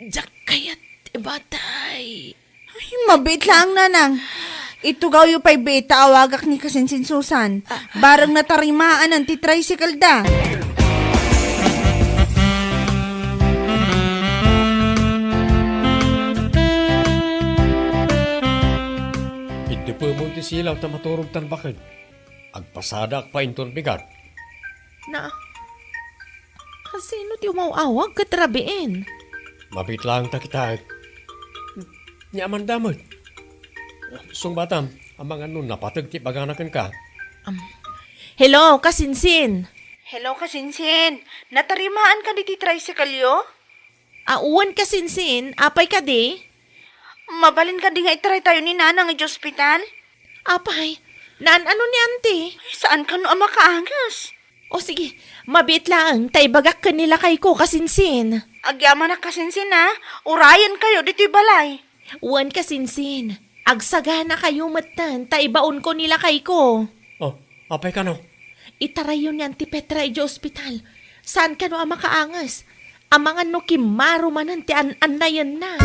Diak kayat ti matay. Ay, mabiit laeng, nanang. Itugawyo pay biit ta awagak ni Kasinsin Susan. Bareng natarimaanan ti tricycle da. Iddupemo ti silaw ta maturog tan baken. Agpasadaak pay inton bigat. Na, kasino ti umaw-awag ket rabiin? Mabiit laeng ta kitaek. Ni Amanda met. Sungbatam, amangan no napateg ti ibagana kenka. Am, hello, Kasinsin. Hello, Kasinsin. Natarimaan kadi ti tricycle-yo? A, wen, Kasinsin, apay kadi? Mabalin kadi nga itaraytayo ni Nanang iti ospital? Apay, naan-ano ni Auntie? Saan kano a makaanges? O sige, mabiit laeng ta ibagak ken ni lakayko, Kasinsin. Agyamanak, Kasinsin, a. Urayenkayo ditoy balay. Wen, Kasinsin, agsaganakayo metten ta ibaonko ni lakayko. Oh, apay kano? Itarayyo ni Auntie Petra idiay ospital. Saan kano a makaanges? Amangan no kimmaro manen ti an-annayenna.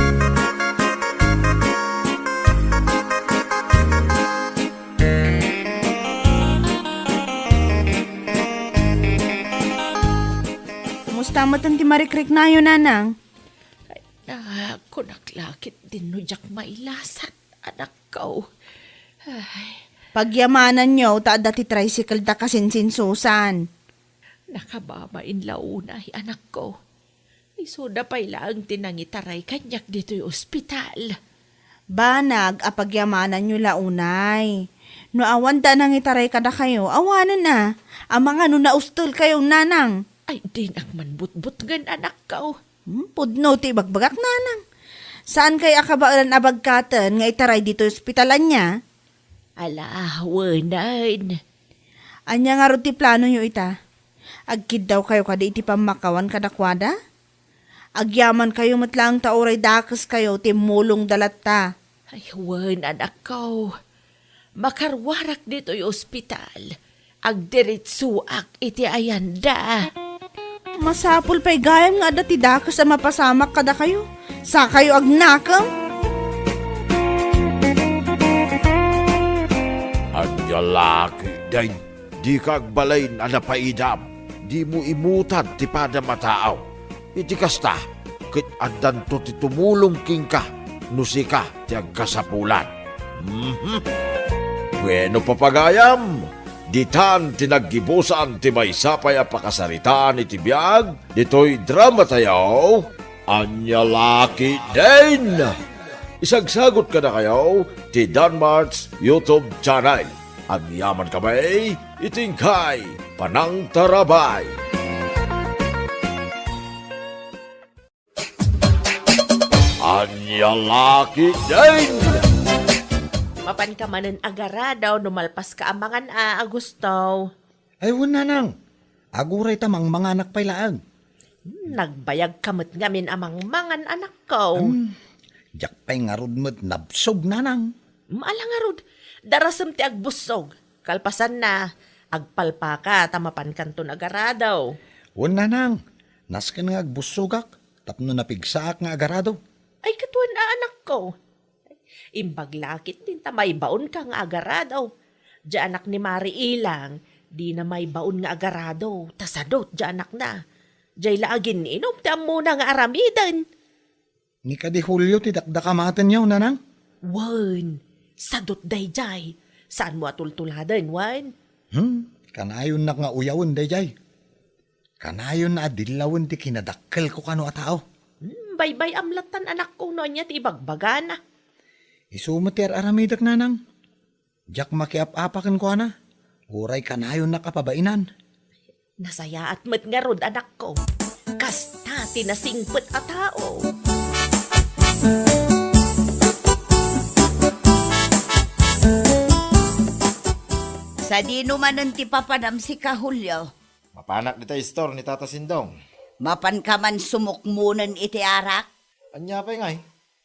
Kumusta metten ti marikriknayo, Nanang? Ay, na, kunak la ketdin no diak mailasat, anakko. Ay. Pagyamananyo ta adda ti tricycle da Kasinsin Susan. Nakababain la unay, anakko. Isuda pay laeng ti nangitaray kaniak ditoy ospital. Banag a pagyamananyo la unay. No awanda a nangitaray kadakayo, awanen a. Amangan no naustelkayo, Nanang. Ay, dinak man butbutngen, anakko. Hmm, pudno ti ibagbagak, Nanang. Saankay a kabaelan a bagkaten nga itaray ditoy ospital ania? Ala, wenen. Ania ngarud ti planoyo ita? Agkiddawkayo kadi iti pammakawan kadakuada? Agyamankayo met laeng ta uray dakeskayo ti mulongda latta. Ay, wen, anakko. Makaruarak ditoy ospital. Agdiritsuak iti ayanda. Masapul pay gayam nga adda ti dakes a mapasamak kadakayo. Sakayo agnakem. Ania la ketdin, dika agbalin a napaidam. Dimo imutan ti padam a tao. Iti kasta, ket addanto ti tumulong kenka no sika ti agkasapulan. Mhm. Bueno, papagayam, ditan ti naggibusan ti maysa pay a pakasaritaan iti biag ditoy dramatayo, Ania la ketdin. Isagsagot kadakayo ti Danmart's YouTube channel. Agyaman kami iti inkay panangtarabay. Ania la ketdin. Mapanka manen agaradaw no malpaska a mangan a, Augusto. Ay, wen, Nanang. Aguray ta mangmanganak pay laeng. Hmm, nagbayagka met ngamin a mangmangan, anakko. Hmm, diak pay ngarud met nabsog, Nanang. Hmm, ala ngarud, darasem ti agbussog. Kalpasanna, agpalpaka ta mapankanton agaradaw. Wen, Nanang. Nasken nga agbussogak tapno napigsaak nga agarado. Ay, ket wen a, anakko. Imbag la ketdin ta maibaonka nga agarado. Diay anak ni Mari Ilang, dina maibaon nga agarado, ta sadot diay anakna. Diay la agin-inum ti ammona nga aramiden. Ni kadi Julio ti dakdakamatenyo, Nanang? Wen, sadot daydiay. Saanmo a tultuladen, wen? Hmm, kanayonnak nga uyawen daydiay. Kanayon a dillawen ti kinadakkelko kano a tao. Hmm, baybay-am lattan, anakko, no ania ti ibagbagana. Isu met ti ar-aramidek, Nanang. Diak makiap-apa kenkuana. Uray kanayonnak a pabainan. Nasayaat met ngarud, anakko. Kasta ti nasingpet a tao. Sadino manen ti papanam sika, Julio? Mapanak dita istor ni Tata Sindong. Mapanka man sumukmonen iti arak? Ania pay ngay?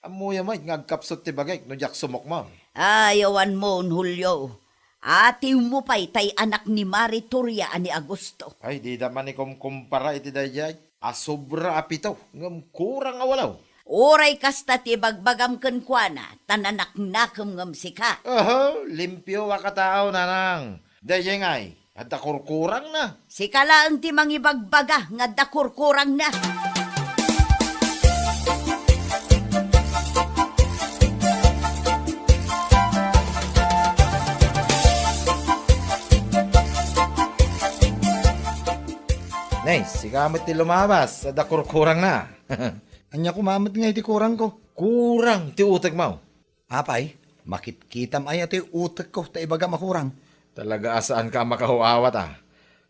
Ammoyo met nga agkapsut ti bagik no diak sumukmon. Ay, awan mon, Julio. Atiwmo pay tay anak ni Mari Toria a ni Augusto. Ay, dida manikumkumpara iti daydiay. a sobra a pito, ngem kurang a walo. Uray kasta ti ibagbagam kenkuana, ta nanaknakem ngem sika. Oho, limpio a katao, nanang. Daydiay ngay, adda kurkurangna. Sika laeng ti mangibagbaga nga adda kurkurangna. Nay, sika met ti lumabas, adda kurkurangna. Ania koma met ngay ti kurangko? Kurang ti utekmo. Apay, makitkitam aya ti utekko ta ibagam a kurang? Talaga a saanka a makaw-awat, a.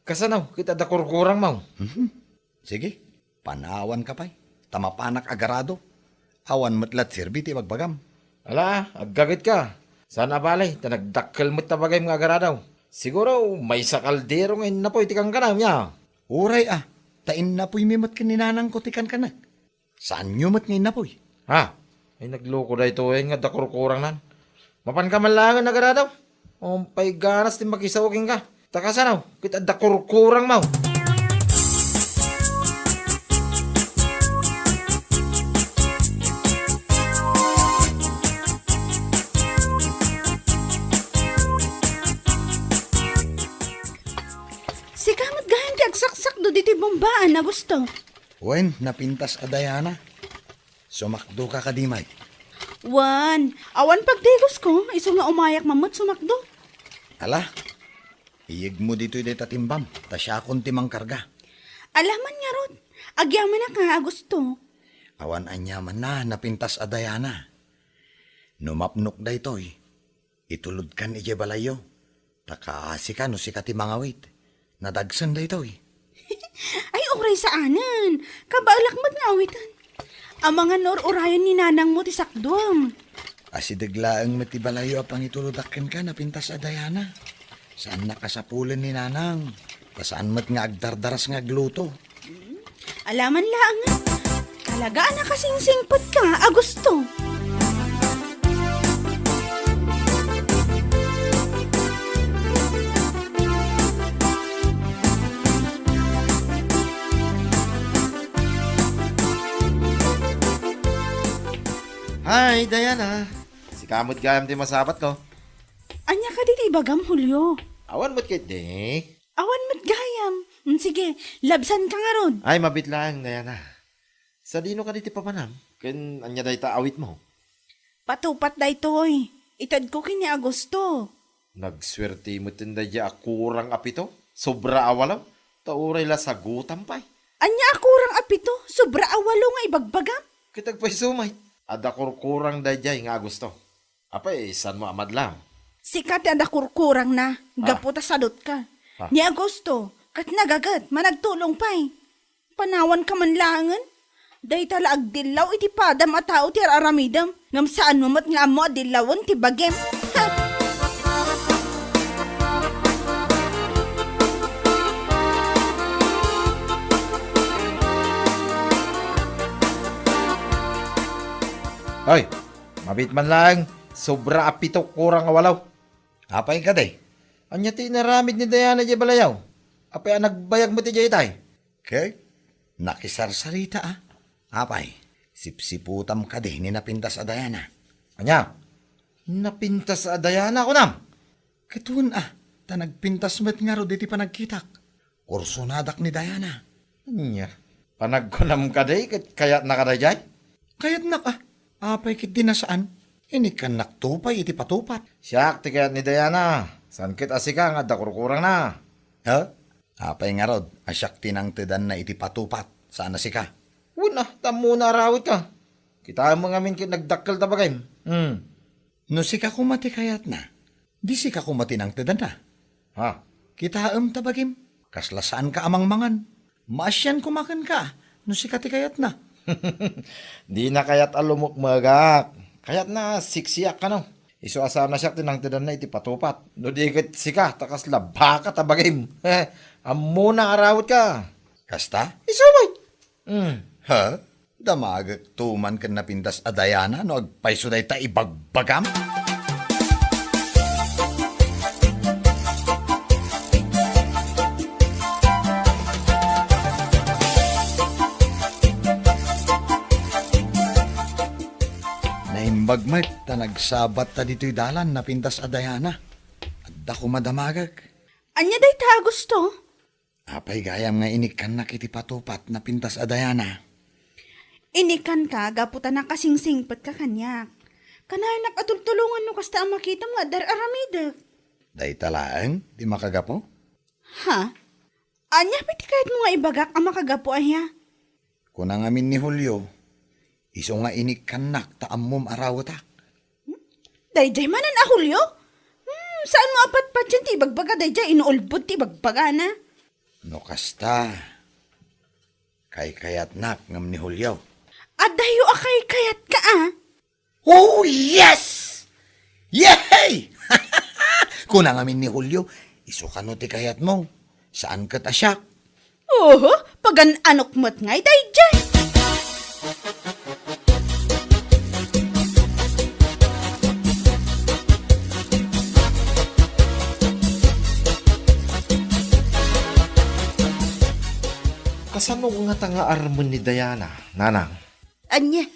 Kasano ket adda kurkurangmo? Mhm. Sige, panawanka pay, ta mapanak agarado. Awan met la ti serbi ti ibagbagam. Ala, aggagetka. Saan a bale, ta nagdakkel met ta bagayem nga agarado. Siguro, maysa kaldero nga innapuy ti kankanam, nia? Uray a, ta innapuymi met ken ni nanangko ti kankanek. Saanyo met nga innapuy? Ha? Ay, nagloko daytoy nga adda kurkurangnan. Mapanka man laengen, agarado? Umpay ganas ti makisao kenka. Ta kasano ket adda kurkurangmo? Sika met gayam ti agsaksakdo ditoy bumbaan, Augusto. Wen, napintas a Diana. Sumakdoka kadi, Mike? Wen, awan pagdagusko, isu nga umayak man met sumakdo. Ala, iyegmo ditoy dayta timbam, ta siakon ti mangkarga. Ala man ngarud, agyamanak nga Augusto. Awan aniamanna, napintas a Diana. No mapnok daytoy, itulodkan idiay balayyo. Ta kaasika no sika ti mangawit. Nadagsen daytoy. Ay, uray saanen. Kabaelak met nga awiten. Amangan no ur-urayen ni nanangmo ti sakduam. Asideg laeng met ti balayyo a pangitulodak kenka, napintas a Diana. Saannak a sapulen ni nanang. Ta saan met nga agdardaras nga agluto. Ala man laeng. Talaga a nakasingsingpetka, Augusto. Hi, Diana. Sika met gayam ti masapatko. Ania kadi ti ibagam, Julio? Awan met ketdi. Awan met gayam. Mm, sige, labsanka ngarud. Ay, mabiit laeng, Diana. Sadino kadi ti papanam? Ken ania dayta awitmo? Patupat daytoy. Itedko ken ni Augusto. Nagsuerte met daydiay a kurang a pito, sobra a walo, ta uray la sagutam pay. Ania a kurang a pito, sobra a walo nga ibagbagam? Ket agpayso met, adda kurkurang daydiay nga Augusto. Apay, saanmo a madlaw? Sika ti adda kurkurangna, ah, gapu ta sadutka. Ah. Ni Augusto, ket nagaget, managtulong pay. Panawanka man laengen. Dayta la agdillaw iti padam a tao ti ar-aramidem, ngem saanmo met nga ammo a dillawen ti bagim. Ha! Hoy, mabiit man laeng, sobra a pito kurang a walo. Apay kadi? Ania ti inaramid ni Diana idiay balayaw? Apay a nagbayag met idiay itay? Ket nakisarsarita a. Apay, sipsiputam kadi ni napintas a Diana? Ania? Napintas a Diana, kunam? Ket wen a, ta nagpintas met ngarud iti panagkitak. Kursonadak ni Diana. Ania? Panagkunam kadi ket kayatnaka daydiay? Kayatnak a. Apay ketdi a saan? Inikkannakto pay iti patupat. Siak ti kayat ni Diana. Saan ket a sika nga adda kurkurangna? Ha? Apay ngarud a siak ti nangtedanna iti patupat, saan a sika? Wen a, ta ammona a rawitka. Kitaem ngamin ket nagdakkel ta bagim. Hmm. No sika koma ti kayatna, di sika koma ti nangtedanna. Ha? Kitaem ta bagim, kasla saanka a mangmangan. Maasian koma kenka no sika ti kayatna. Dina kayat a lumukmegak. Kayatna siksiak kano. Isu a saan a siak ti nangtedanna iti patupat. No di ket sika, ta kasla baka ta bagim. Ammona a rawitka. Kasta? Isu met. Hmm. Ha? Damagekto man ken napintas a Diana no agpayso dayta ibagbagam? Bagmet ta nagsabat ta ditoy dalan napintas a Diana. Adda koma damagek. Ania dayta, Augusto? Apay gayam nga inikkannak iti patupat napintas a Diana? Inikkanka gapu ta nakasingsingpetka kaniak. Kanayonak a tultulongan no kasta a makitam nga adda aramidek. Dayta laeng ti makagapu? Ha? Ania pay ti kayatmo nga ibagak a makagapu aya? Kuna ngamin ni Julio, isu nga inikkannak ta ammom a rawetak. Hmm? Daydiay manen a Julio? Hmm, saanmo a patpatien ti ibagbaga daydiay, inuulbod ti ibagbagana. No kasta, kaykayatnak ngem ni Julio. Adayo a kaykayatka, a? Oh, yes! Yehey! Kuna ngamin ni Julio, isu kano ti kayatmo, saan ket a siak. Oho, pagan-anok met ngay daydiay. Kasano ngata nga armen ni Diana, nanang? Ania?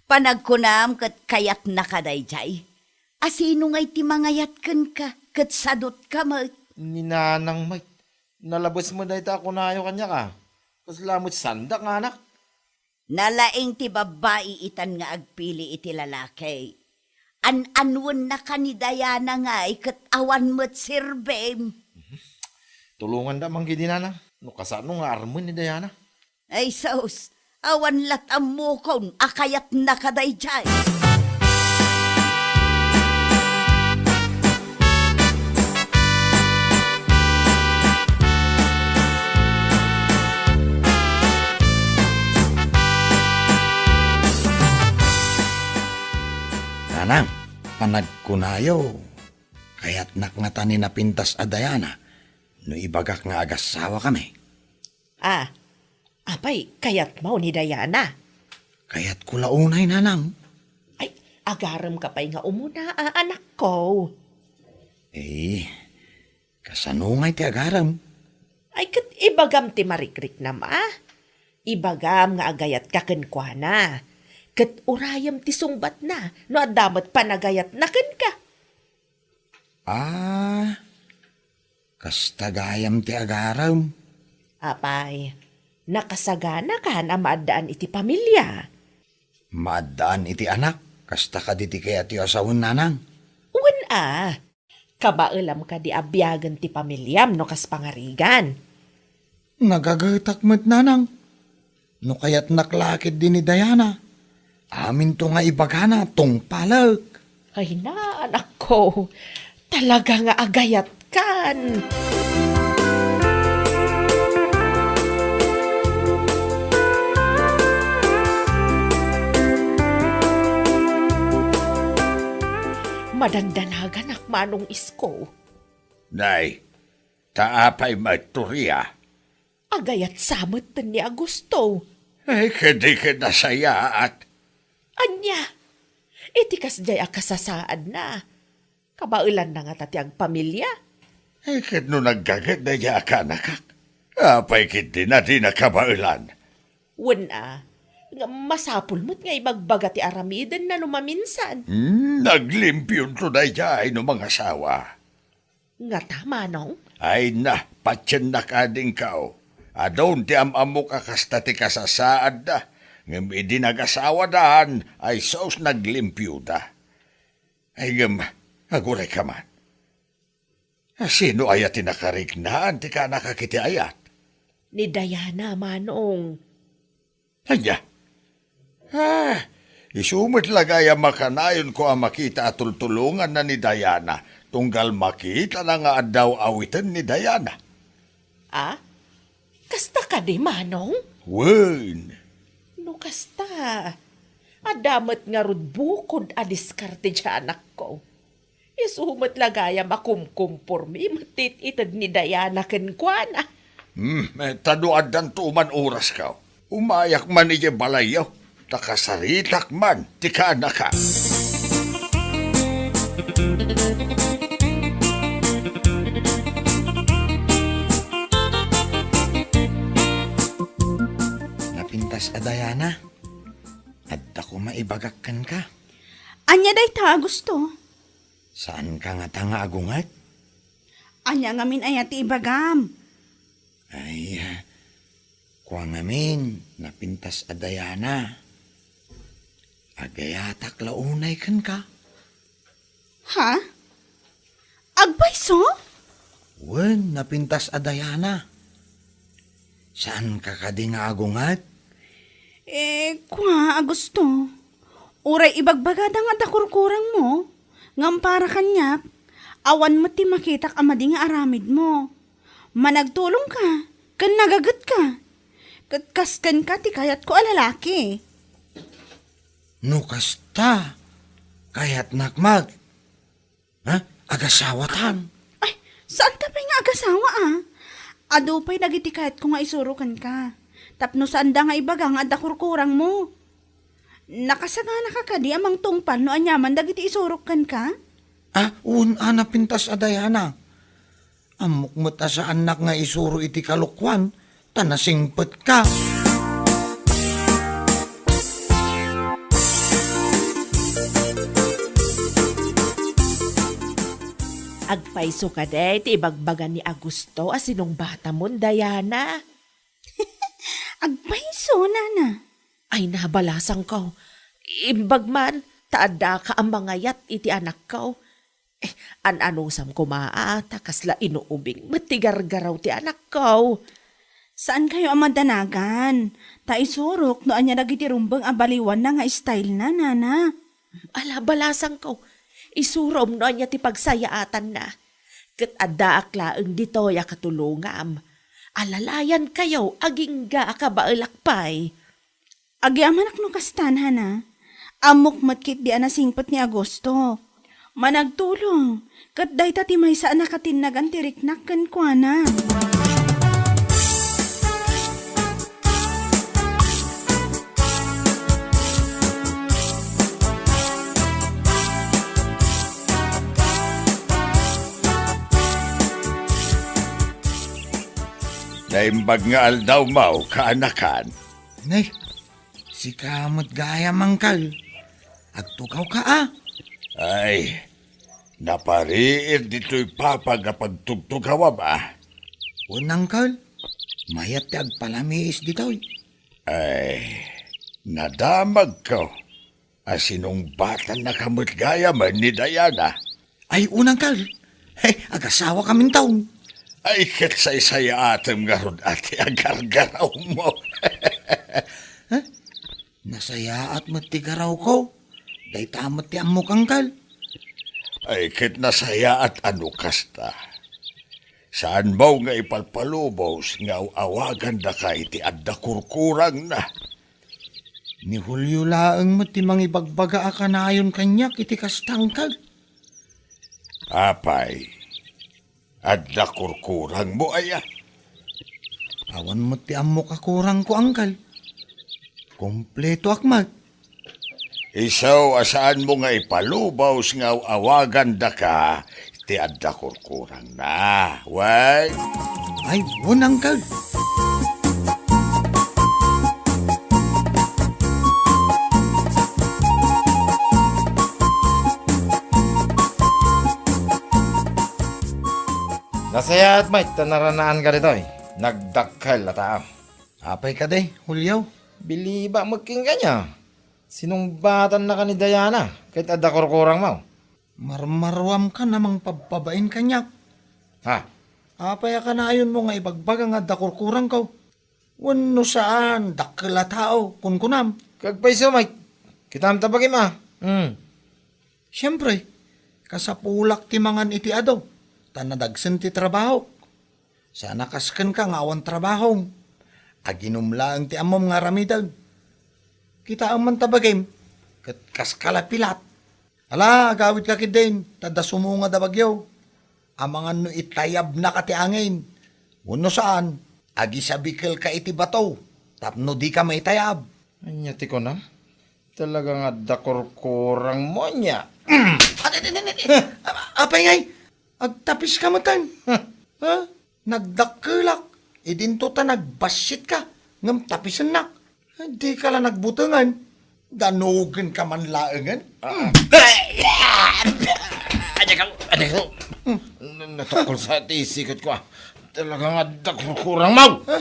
Panagkunam ket kayatnaka daydiay? A sino ngay ti mangayat kenka ket sadutka met? Ni nanang met. Nalabes met dayta a kunayo kaniak, a. Kasla met saandak nga anak. Nalaing ti babbai itan nga agpili iti lalaki. An-anwennaka ni Diana ngay ket awan met serbim. Tulonganda man ketdi, nanang, no kasano nga armen ni Diana. Ay sus, awan lat ammokon a kayatnaka daydiay. Nanang, panagkunayo, kayatnak ngata ni napintas a Diana no ibagak nga agasawakami. Ah, apay, kayatmo ni Diana? Kayatko la unay, nanang. Ay, agaremka pay nga umuna, a, anakko. Eh, kasano ngay ti agarem? Ay, ket ibagam ti marikriknam, a? Ibagam nga agayatka kenkuana. Ket urayem ti sungbatna no adda met panagayatna kenka. Ah, kasta gayam ti agarem. Apay, nakasaganakan a maaddaan iti pamilia? Maaddaan iti anak, kasta kadi ti kayatyo a sawen, nanang? Wen a, kabaelam kadi a biagen ti pamiliam no kas pangarigan? Nagagetak met, nanang. No kayatnak la ketdi ni Diana, aminto nga ibagana tungpalek. Ay na, anakko, talaga nga agayatkan. Madandanaganak, Manong Isko. Nay, ta apay met, Toria? Agayat sa metten ni Augusto. Ay, kadi ket nasayaat. Ania? Iti kasdiay a kasasaadna, kabaelanna ngata ti agpamilia? Ay, ket no naggaget daydiay a kaanakak, apay ketdi a dina kabaelan? Wen a, ngem masapul met nga ibagbaga ti aramidenna no maminsan. Hmm, naglimpionto daydiay no mangasawa. Ngata, manong? Ay na, patiennak adingkaw. Adun ti am-ammok a kasta ti kasasaadda, ngem idi nagasawadan, ay sus, naglimpioda. Ay ngem, agurayka man. A, sino aya ti nakariknaan ti kaanakak iti ayat? Ni Diana, manong. Ania? Ah, isu met la gayam a kanayonko a makita a tultulonganna ni Diana, tunggal makitana nga adda awiten ni Diana. Ah? Kasta kadi, manong? Wen. No kasta, adda met ngarud bukod a diskarte ti anakko. Isu met la gayam a kumkumpormi met ti it-ited ni Diana kenkuana. Hmm, eh, ta no addanto man oraskaw, umayak man idiay balayyo, ta kasaritak man ti kaanakak. Napintas a Diana, adda koma ibagak kenka. Ania dayta, Augusto? Saanka ngata nga agunget? Ania ngamin aya ti ibagam? Ay, kua ngamin, napintas a Diana. Agayatak la unay kenka. Ha? Agpayso? Wen, napintas a Diana. Saanka kadi nga agunget? Eh, kua, Augusto. Uray ibagbagada nga adda kurkurangmo, ngem para kaniak, awan met ti makitak a madi nga aramidmo. Managtulongka, ken nagagetka. Ket kas kenka ti kayatko a lalaki. No kasta, kayatnak met. Ha? Agasawatan? Ay, saanta pay nga agasawa, a? Adu pay dagiti kayatko nga isuro kenka. Tapno saanda nga ibaga nga adda kurkurangmo. Nakasaganaka kadi a mangtungpal no aniaman dagiti isurok kenka? Ah, wen a, napintas a Diana. Ammok met a saannak nga isuro iti kalokuan, ta nasingpetka. Agpayso kadi ti ibagbaga ni Augusto a sinungbatamon, Diana? Agpayso, nana. Ay, nabalasangko. Imbag man, ta addaka a mangayat iti anakko. Eh, an-anusam koma a, ta kasla inuubing met ti gargaraw ti anakko. Saankayo a madanagan, ta isurok no ania dagiti rumbeng a baliwanna nga stylena, nana. Ala, balasangko, isurom no ania ti pagsayaatanna. Ket addaak laeng ditoy a katulongam. Alalayankayo agingga a kabaelak pay. Agyamanak no kastan, Hana. Ammok met ketdi a nasingpet ni Agosto. Managtulong, ket dayta ti maysa a nakatinnagan ti riknak kenkuana. Naimbag nga aldawmo, kaanakan. Nay, sika met gayam, Angkel. Agtugawka a? Ay, napariir ditoy papag a pagtugtugawam a. Wen, Angkel, mayat ti agpalamiis ditoy. Ay, nadamagko a sinungbatannaka met gayam ni Diana. Ay, wen, Angkel. Hey, agasawakaminto. Ay, ket saysayaatem ngarud a ti agargarawmo. Huh? Nasayaat met ti garawko. Dayta met ti ammok, Angkel. Ay, ket nasayaat a no kasta. Saanmo nga ipalpalubos nga aw-awagandaka iti adda kurkurangna. Ni Julio laeng met ti mangibagbaga a kanayon kaniak iti kasta, Angkel. Apay, adda kurkurangmo aya? Awan met ti ammok a kurangko, Angkel. Kumpletoak met. Isu a saanmo nga ipalubos nga aw-awagandaka ti adda kurkurangna. Wen? Ay, wen, Angkel. Nasayaat met ta naranaanka ditoy. Nagdakkel a tao. Apay kadi, Julio? Biliba met kenka ania. Sinungbatannaka ni Diana ket adda kurkurangmo. Marmaruamkan a mangpabpabain kaniak. Ha? Apay a kanayonmo nga ibagbaga nga adda kurkurangko? Wenno saan, dakkel a tao, kunkunam. Agpayso, Mike. Kitam ta bagim a. Hmm. Siempre, kasapulak ti mangan iti adu, ta nadagsen ti trabahok. Saan a kas kenka nga awan trabahom. Aginum laeng ti ammom nga aramiden. Kitaem man ta bagim, ket kaska la pilat. Ala, agawidka ketdin, ta adda sumungad a bagyo. Amangan no itayabnaka ti angin. Wenno saan, agisabikelka iti bato, tapno dika maitayab. Ania ti kunam? Talaga nga adda kurkurangmo ania. Adi, adi, adi, adi. Apa-, apay ngay? Agtapiska metten. Huh? Ha? Nagdakkelak. Idinto ta nagbassitka. Ngem tapisennak. Dika la nagbutengen. Danugenka man laengen? Ah. Ania ka, ania ka? N-, natukkol sa ti siketko, ah. Talaga nga adda kurkurangmo. Ha?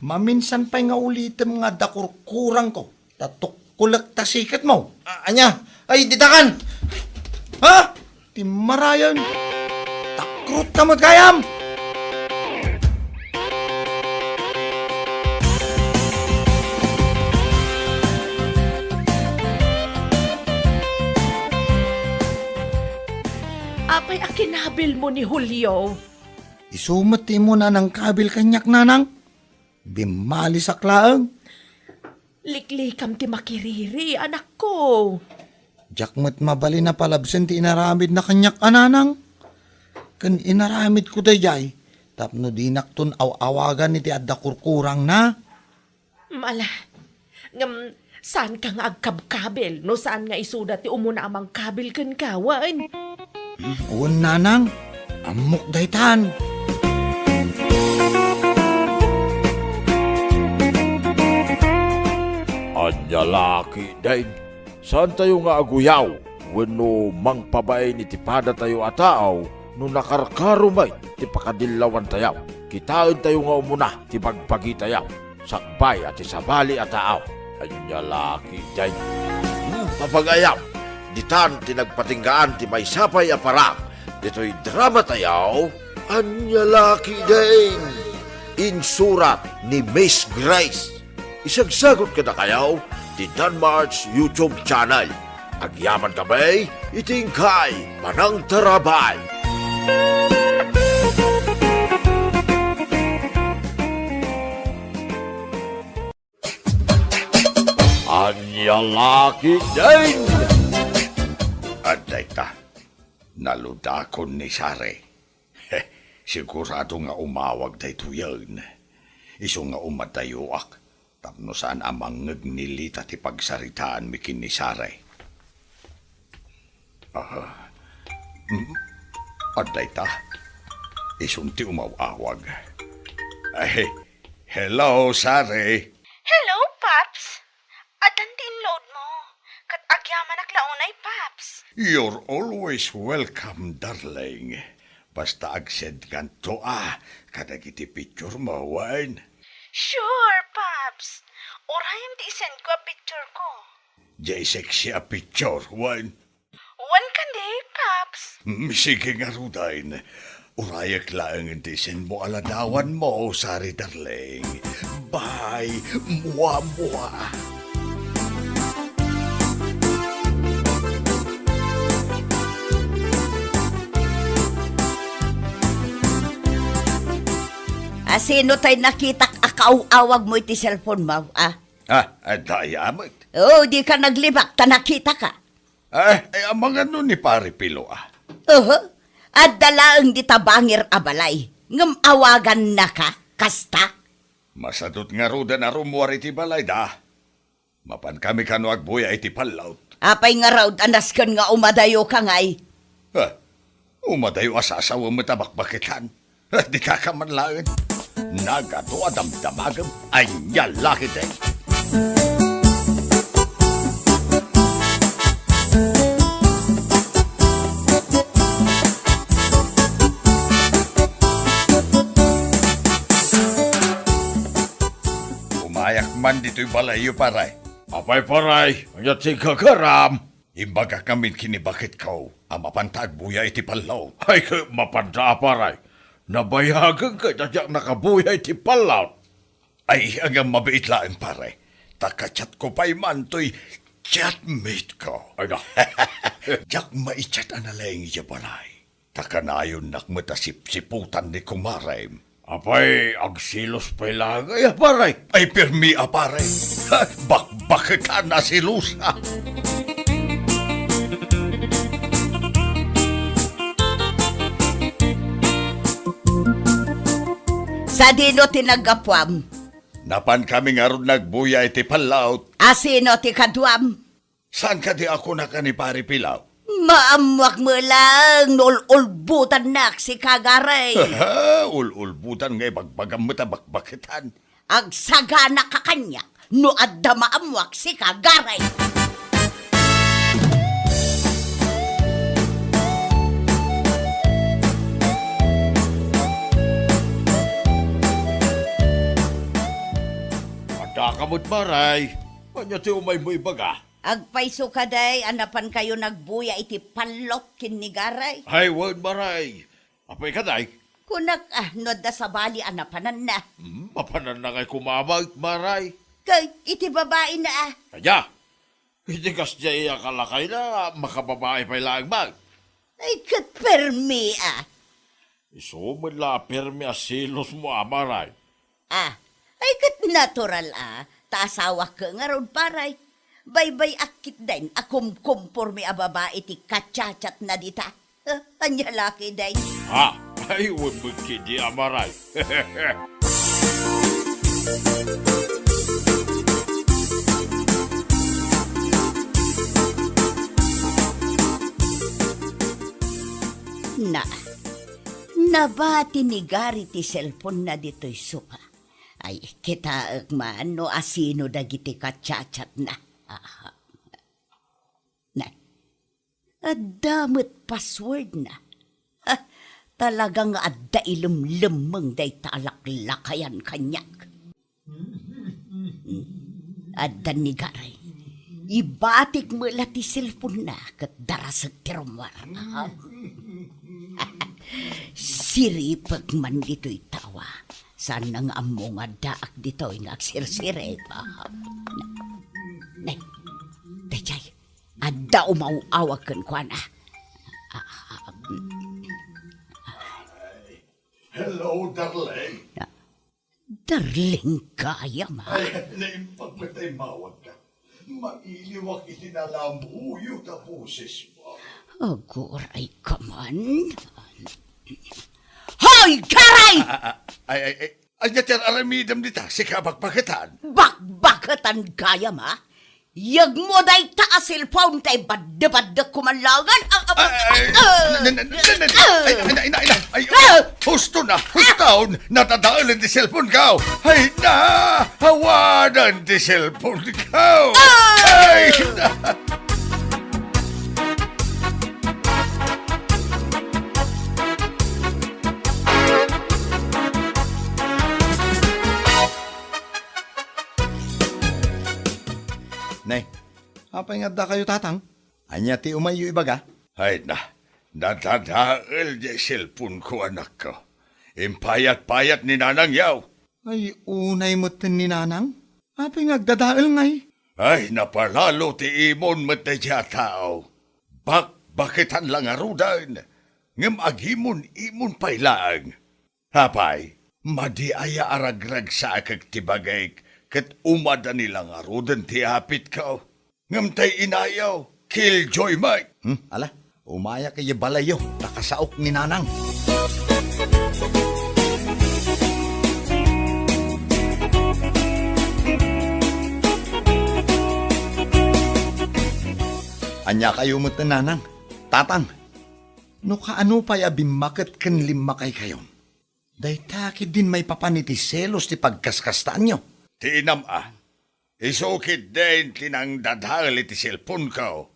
Maminsan pay nga ulitem nga adda kurkurangko. Ta tukkolek ta siketmo. Ah, ania? Ay, ditakan! Ha? Ti marayan. Takrutka met gayam! Apay a kinabilmo ni Julio? Isu met ti immuna nangkabil kaniak, nanang. Bimmalisak laeng. Liklikam ti makiriri, anakko. Diak met mabalin a palabsen ti inaramidna kaniak a nanang. Ken inaramidko daydiay tapno dinakton aw-awagan iti adda kurkurangna. Mala, ngem saanka nga agkabkabil no saan nga isuda ti umuna a mangkabil kenka, wen? Wen, nanang, ammok daytan. Ania la ketdin, saantayo nga aguyaw wenno mangpabain iti padatayo a tao no nakarkaro met ti pakadillawantayo. Kitaentayo nga umuna ti bagbagitayo. Sakbay a ti sabali a tao. Ania la ketdin? Hmm, papagayam, ditan ti nagpatinggaan ti maysa pay a parang ditoy drama tayo. Ania la ketdin? Insurat ni Miss Grace. Isagsagut kadakayo ti Danmart's YouTube channel. Agyaman kami iti inkay panangtarabay. Ania la ketdin? Adda ita, naludakon ni Sare. Sigurado nga umawag daytoyen. Isu nga umadayoak tapno saan a mangngeg ni Lita ti pagsaritaanmi ken ni Sare. Aha. Hmm? Adda ita. Isun ti umaw-awag. Ay, hello, Sari. Hello, Paps. Addan ti inload mo. Ket agyamanak la unay, Paps. You're always welcome, darling. Basta ag-send kanto a kadagiti picture mo, wen? Sure, Paps. Urayem ti i-send ko a picture ko. Jay sexy a picture, wen? Wen kadi, Paps? Mm, sige ngaruden. Urayek laeng ti i-send mo a ladawan mo, Sari darling. Bye, mua, mua. A sino tay nakitak a kaaw-awag mo iti cellphone mo, a? Ah, adda aya met. Oh, dika naglibak ta nakitaka. Eh, eh, amangan no ni Pare Pilo, ah. Oho. Adda laeng dita bangir a balay. Ngem awagannaka, kasta? Masadut ngaruden a rummuar iti balayda. Mapankami kano agbuya iti pallaw. Apay ngarud a nasken nga umadayoka ngay? Ah, umadayo a sasawem met a bakbaketan. Dikaka man laeng. Nagadu a damdamagem. Ania la ketdi? Umayak man ditoy balayyo, pare. Apay, pare, ania ti gagaram? Imbagak ngamin ken ni baketko a mapanta agbuya iti pallaw. Ay, ket mapanta a, pare. Nabayagen ket a diak nakabuya iti pallaw. Ay, ngem mabiit laeng, pare. Ta ka-chatko pay man toy chatmate ko. Ay, na. Diak mai-chat a nalaing idiay balay. Ta kanayonnak met a sipsiputan ni kumarem. Apay, agselos pay laeng aya, pare? Ay, pirmi a, pare. Bakbaketan a selosa. Sadino ti naggapuam? Napankami ngarud nagbuya iti pallaw. A sino ti kaduam? Saan kadi a kunaka ni Pare Pilaw? Maammoak met laeng no ul-ulbotannak sika, Garay. Ul-ulbotan nga ibagbagam met a bakbaketan. Agsagana ka kaniak no adda maammoak sika, Garay. Adda ka met, Maray. Ania ti umaymo ibaga? Agpayso kadi a napankayo nagbuya iti pallot ken ni Garay? Ay, wen, Maray. Apay kadi? Kunak, ah, no adda sabali a napananna. Hmm, mapananna ngay koma met, Maray. Kay, iti babaina, ah. Ania? Iti kasdiay a kalakayna, makababai pay laeng met. Ay, ket permi, ah. Isu met la a permi a selosmo, a, Maray. Ah, ay, ket natural, ah, ta asawak ngarud, Paray. Baybay-ak ketdin a kumkomporme a babai ti kachatchatna dita. Ah, ania la ketdin? Ha? Ay, wen met ketdi, a, Maray. Na, nabati ni Gary ti cellphone-na ditoy sofa. Ay, kitaek man no asino dagiti kachatchatna. Aha. Na, adda met password-na. Ha, talaga nga adda ilemlemmeng dayta a laklakayan kaniak. Adda ni Garay. Ibatik met la ti cellphone-na ket darasek ti rummuar. Siripek man ditoy tawa. Saan nga ammo nga addaak ditoy nga agsirsirip. Nay, daydiay, adda umaw-awag kenkuana. Hello, darling. Darling gayam, ha? Ay, naimbag met ta immawagka. Mailiwak iti nalamuyot a bosesmo. Aguray ka man. Hoy, Garay! Ah, ah, ah, ay, ay, ay, ania ti ar-aramidem dita? Sika a bakbaketan? Bakbaketan gayam, ha? Yegmo dayta a cellphone tay badde-baddek ko man laengen. Ah, ah, ah, ay, ah, na, na, na, na, na, ah, ay, ina, ina, ina, ay, ah, husto na, husto, nadadaelen ti cellphone ko. Ay, na, awanan ti cellphone ko. Ah! Ay, na. Nay, apay nga addakayo, Tatang? Ania ti umayyo ibaga? Ay na, nadadael diay cellphone ko, anakko. Impayat-payat ni Nanang yaw. Ay, unay metten ni Nanang? Apay nga agdadael ngay? Ay, napalalo ti imon met daydiay a tao. Bakbaketan la ngaruden, ngem agimon-imon pay laeng. Apay, madi aya a ragragsaek ti bagik ket umadani la ngaruden ti apitko? Ngem tay inayo, killjoy met. Hmm, ala, umayak idiay balayyo, ta kasaok ni Nanang. Ania kayo met, Nanang? Tatang, no kaano pay a bimmaket ken limmakay kayon? Dayta ketdin maipapan iti selos ti pagkaskastaanyo. Ti inam a, isu ketdin ti nangdadael iti cellphone ko.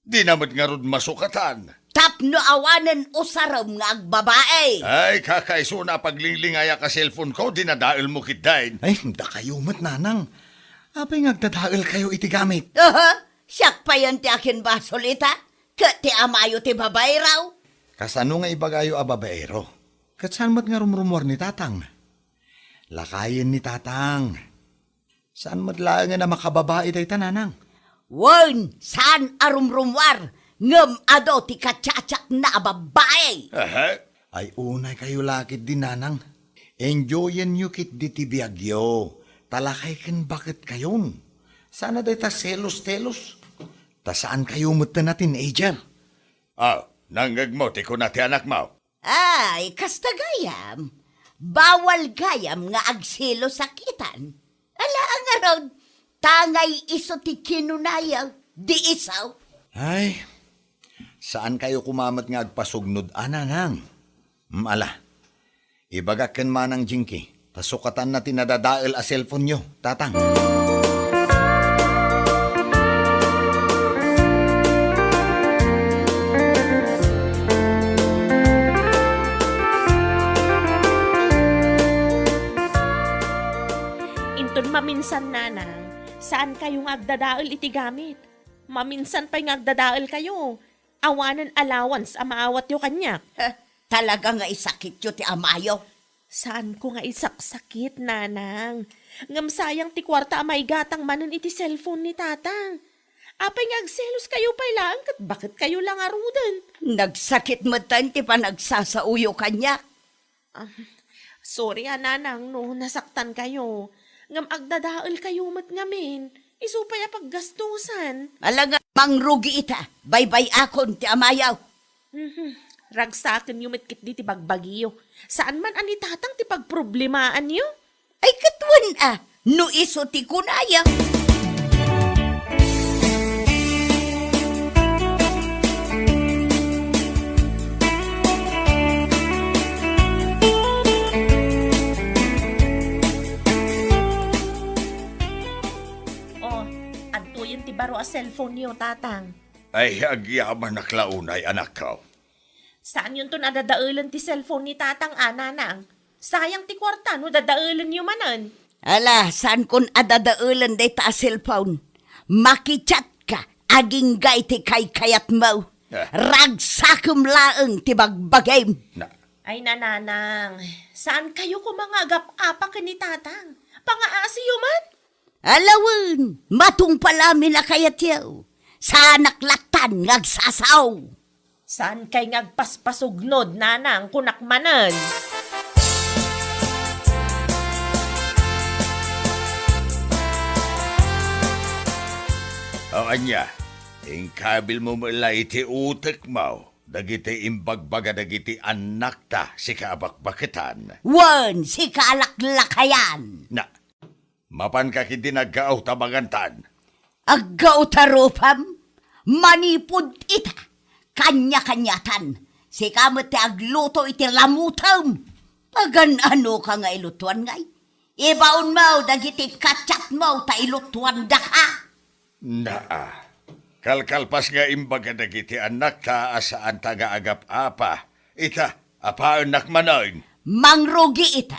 Dina met ngarud masukatan. Tapno awanen usarem nga agbabae. Ay, kakaisuna a paglinglingayak a cellphone ko, dinadaelmo ketdin. Ay, dakayo met, Nanang. Apay nga agdadaelkayo iti gamit? Aha, siak payen ti akinbasol ita, ket ti amayo ti babaero. Kasano nga ibagayo a babaero? Ket saan met nga rumrumuar ni Tatang? Lakayen ni Tatang. Saan met laengen a makababai dayta, Nanang? Wen, saan a rumrumuar, ngem adu ti kachatchatna a babai. Aha. Ay, unay kayo la ketdi, Nanang. Enjoyenyo ketdi ti biagyo, ta lakay ken baketkayon. Sana dayta selos-telos. Ta saan kayo metten a teenager. Ah, nangngegmo ti kuna ti anakmo? Ay, kasta gayam. Bawal gayam nga agselos a kitan. Ala, ngarud, tangay isu ti kinunayo, di isu. Ay, saan kayo koma met nga agpasugnod a, Nanang? Mm, ala, ibagak ken Manang Jinky, Pasukatanna ti nadadael a cellphone-yo, Tatang. Inton maminsan, Nanang, saan kayo nga agdadael iti gamit. Maminsan pay nga agdadael kayo. Awanen allowance a maawatyo kaniak. Heh, talaga nga isakityo ti amayo. Saanko nga isaksakit, Nanang. Ngem sayang ti kuarta a maigatang manen iti cellphone ni Tatang. Apay nga agselos kayo pay laeng ket baket kayo la ngaruden? Nagsakit metten ti panagsasaoyo kaniak. Ah, sorry a, Nanang, no nasaktan kayo. Ngem agdadael kayo met ngamin. Isu pay a paggastusan. Ala nga, mangrugi ita. Baybay-akon ti amayo. Mhm. Ragsakenyo met ketdi ti bagbagiyo. Saan man a ni Tatang ti pagproblemaanyo? Ay, ket wen a, no isu ti kunaya. Oh, adtoyen ti baro a cellphone-yo, Tatang. Ay, agyamanak la unay, anakko. Saanyonton a dadaelen ti cellphone ni Tatang a, Nanang. Sayang ti kuarta no dadaelenyo manen. Ala, saankon a dadaelen dayta a cellphone. Makichat ka, agingga iti kaykayatmo. Ah. Ragsakem laeng ti bagbagim. Na. Ay, Nanang, saan kayo koma nga agap-apa ken ni Tatang? Pangaasiyo man? Ala wen, matungpal amin a kayatyo. Saanak lattan nga agsasao. Saankay nga agpaspasugnod, Nanang, kunak manen. O ania, inkabilmo met la iti utekmo dagiti imbagbaga dagiti annakta, sika a bakbaketan. Wen, sika a laklakayan. Na, mapanka ketdin aggao ta mangantan? Aggao ta rupam? Manipud ita, kanya-kaniatan, sika met ti agluto iti lamutem. Pagan-anoka nga ilutuan ngay? Ibaonmo dagiti kachatmo ta ilutuandaka. Naa, kalkalpas nga imbaga dagiti annakta a saanta nga agap-apa. Ita, apaennak manen. Mangrugi ita.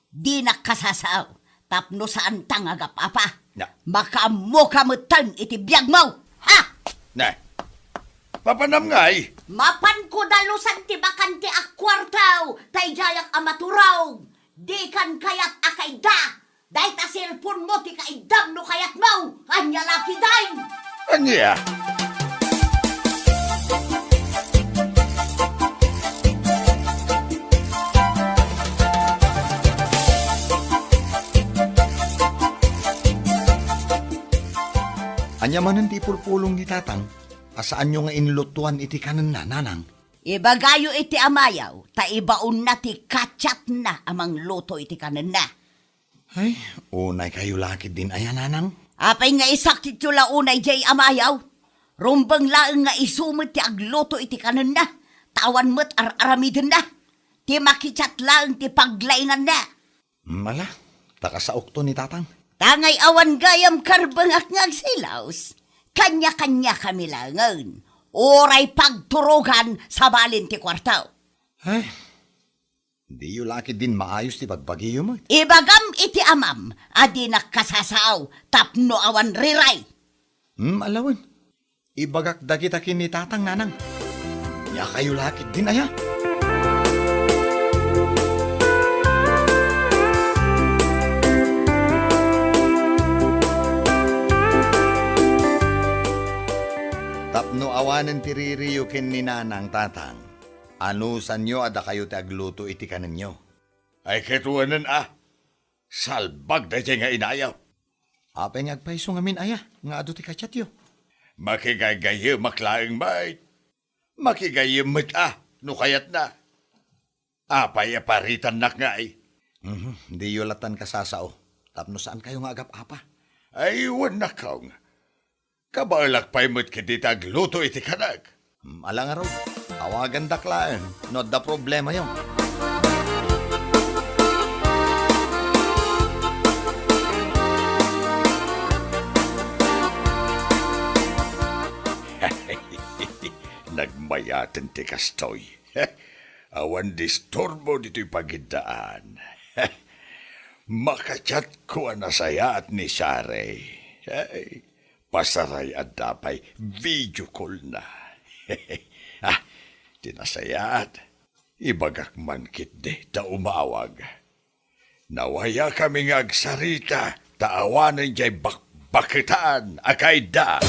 Dinak kasasao tapno saanta nga agap-apa. Na. Makaammoka metten iti biagmo. Ha? Na. Papanam ngay? Mapanko dalusan ti bakante a kuarto, ta idiayak a maturog. Dikan kayat a kaidda. Dayta cellphone-mo ti kaiddam no kayatmo. Ania la ketdin? Ania? Ania manen ti ipulpulong ni Tatang a saanyo nga inlutuan iti kanenna, Nanang? Ibagayo iti amayo, ta ibaonna ti kachatna a mangluto iti kanenna. Ay, unay kayo la ketdin aya, Nanang? Apay nga isakityo la unay diay amayo? Rumbeng laeng nga isu met ti agluto iti kanenna, ta awan met ar-aramidenna. Ti makichat laeng ti paglainganna. Mala, ta kasaokto ni Tatang. Tangay awan gayam karbengak nga agsilos. Kanya-kanya kami laengen. Uray pagturogan sabali ti kuarto. Ay, diyo la ketdin maayos ti bagbagiyo met. Ibagam iti amam a dinak kasasao tapno awan riray. Hmm, ala wen. Ibagak dagita ken ni Tatang, Nanang. Diakayo la ketdin aya. Tapno awanen ti ririyo ken ni Nanang, Tatang, anusanyo a dakayo ti agluto iti kanenyo. Ay, ket wenen a, salbag daydiay nga inayo. Apay nga agpayso ngamin aya nga adu ti kachatyo? Makigaygayemak laeng met. Makigayyem met a no kayatna. Apay a paritannak ngay? Mhm, diyo lattan kasasao tapno saankayo nga agap-apa. Ay, wen, nakkaw nga. Kabaelak pay met ketdi ti agluto iti kanek. Hmm, ala ngarud, awagandak laeng no adda problemayo. Aten ti kastoy. Awan disturbo ditoy pagiddaan. Makachatko a nasayaat ni Sari. Ay, pasaray adda pay video call na. Ah, ti nasayaat, ibagak man ketdi ta umawag. Nawayakami nga agsarita ta awanen jay bakbaketan a kaidda.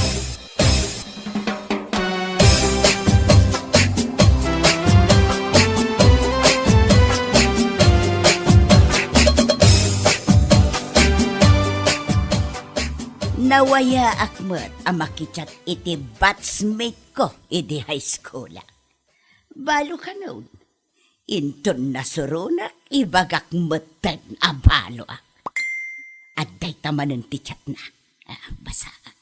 Nawayaak met a makichat iti batchmate ko idi high school. Balo kanon, inton nasuronak, ibagak metten a baloak. Adda ita manen ti chatna. Ah, basaak.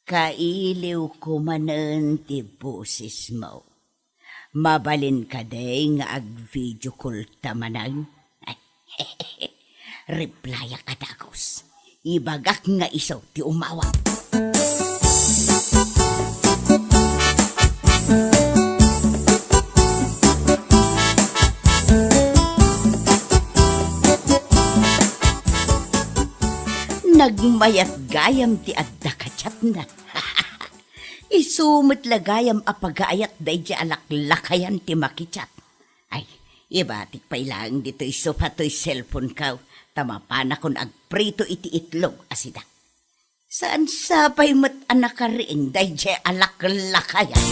Kailiwko manen ti bosesmo. Mabalin kadi nga ag-video call ta manen? Replyak a dagus. Ibagak nga isu ti umawag. Nagmayat gayam ti adda ka-chatna. Isu met la gayam a pagaayat daydi a laklakayan ti makichat. Ay, ibatik pay laeng ditoy sofa toy cellphone-ko, ta mapanakon agprito iti itlog a sida. Saan sa pay met a nakariing daydi a laklakayan?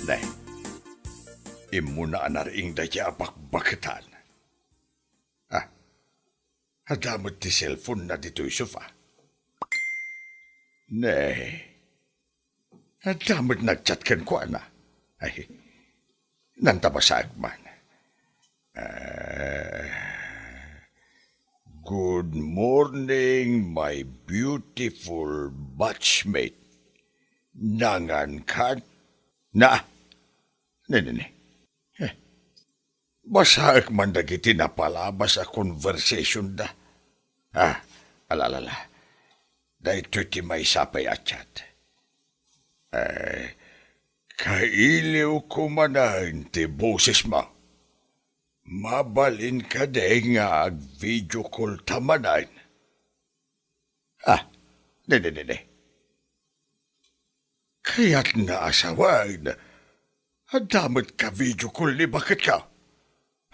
Nay, immuna a nariing daydi a bakbaketan. Ah, adda met ti cellphone-na ditoy sofa. Ne, adda met nag-chat kenkuana. Ay, nanta basaek man. Ah, "Good morning, my beautiful batchmate. Nangan kan?" Na, ne, ne, ne. Eh, Basaek man dagiti napalabas a conversation-da. Ah, ala, ala, ala. Daytoy ti maysa pay a chat. Eh, kailiwko manen ti bosesmo. Mabalin kadi nga ag-video call ta manen? Ah, ne, ne, ne, ne. Kayatna a sawen, adda met ka-video call ni baketko.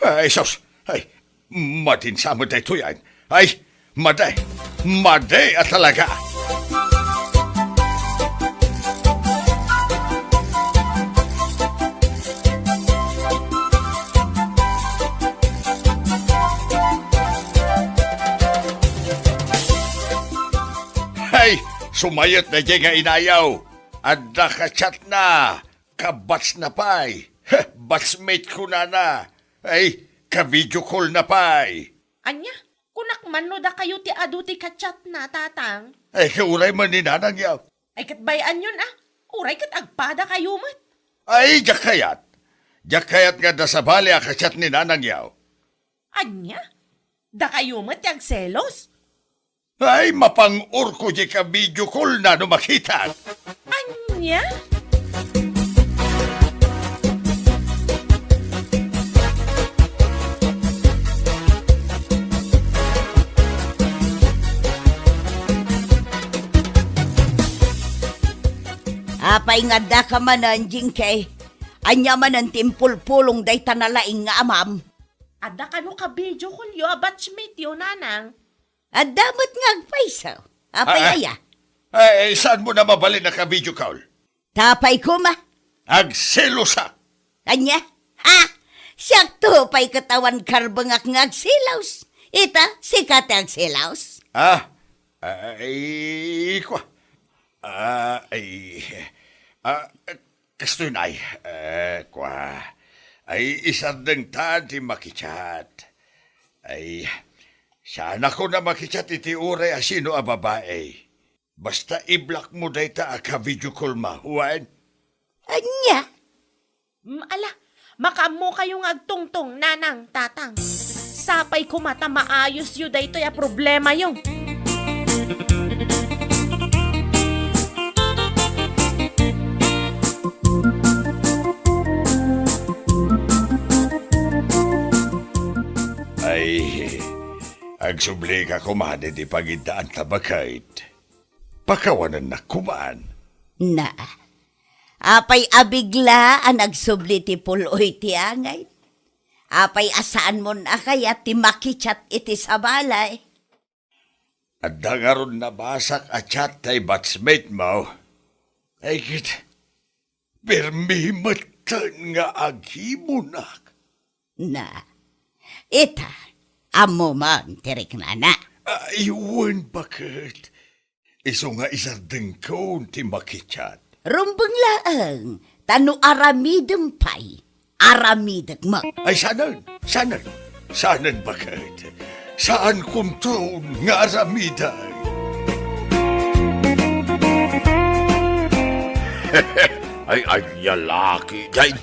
Ay, sus! Ay, madin sa met daytoy, ay! Ay, madi! Madi a talaga! Ay, sumayot daydiay nga inayaw. Adda ka-chatna. Ka-batchna pay. Heh, batchmate kunana. Ay, ka-video call-na pay. Ania? Kunak man no dakayo ti adu ti ka-chatna, Tatang. Ay, uray man ni Nanang, yaw. Ay, ket bay-anyon, a. Uray ket agpadakayo met. Ay, diak kayat. Diak kayat nga adda sabali a ka-chat ni Nanang, yaw. Ania? Dakayo met ti agselos? Ay, mapang-orko diay ka-video call-na no makitak. Ania? Apay nga addaka manen, Jinky? Ania manen ti impulpulong dayta nalaing nga amam? Adda kano ka-video call-yo a batchmate-yo, Nanang? Adda met nga agpayso. Apay aya? Ah, ah. Ay, saanmo na mabalin a ka-video call? Tapay koma. Agselosak. Ania? Ha? Siakto pay ket awan karbengak nga agselos. Ita, sika ti agselos? Ah, ay, kua. Ah, ay, ah, Kastoy, nay, eh, kua, ay, isardengtan ti makichat. Ay, saanakon a makichat iti uray a sino a babai. Basta i-block mo dayta a ka-video call-mo, wen? Ania? Mm, ala, Makaammokayo nga agtungtong, nanang, tatang. Sapay koma ta maayosyo daytoy a problemayo. Ay, agsublika koma iti pangiddaanta, baket. Pakawanennak koman. Na, apay a bigla a nagsubli ti puloy ti angay? Apay a saanmon a kayat ti makichat iti sabali? Adda ngarud nabasak a chat tay batchmate mo. Ay ket, permi metten nga agimunak. Na, ita, ammo man ti riknana. Ay, wen, baket. Isu nga isardengkon ti makichat. Rumbeng laeng, ta no aramidem pay, aramidek met. Ay, saanen, saanen, saanen, baket. Saankonton nga aramiden. Ay, ania la ketdin.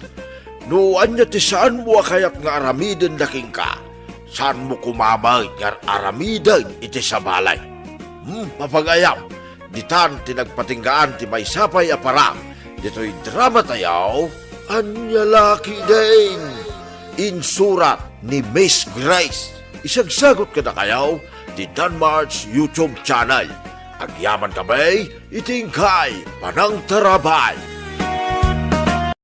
No ania ti saanmo a kayat nga aramiden kenka, saanmo koma met nga aramiden iti sabali. Hmm, mapagayam, ditan ti nagpatinggaan ti maysa pay a parang ditoy dramatayo. Ania la ketdin. Insurat ni Miss Grace. Isagsagut kadakayo ti Danmart's YouTube channel. Agyamankami iti inkay panangtarabay.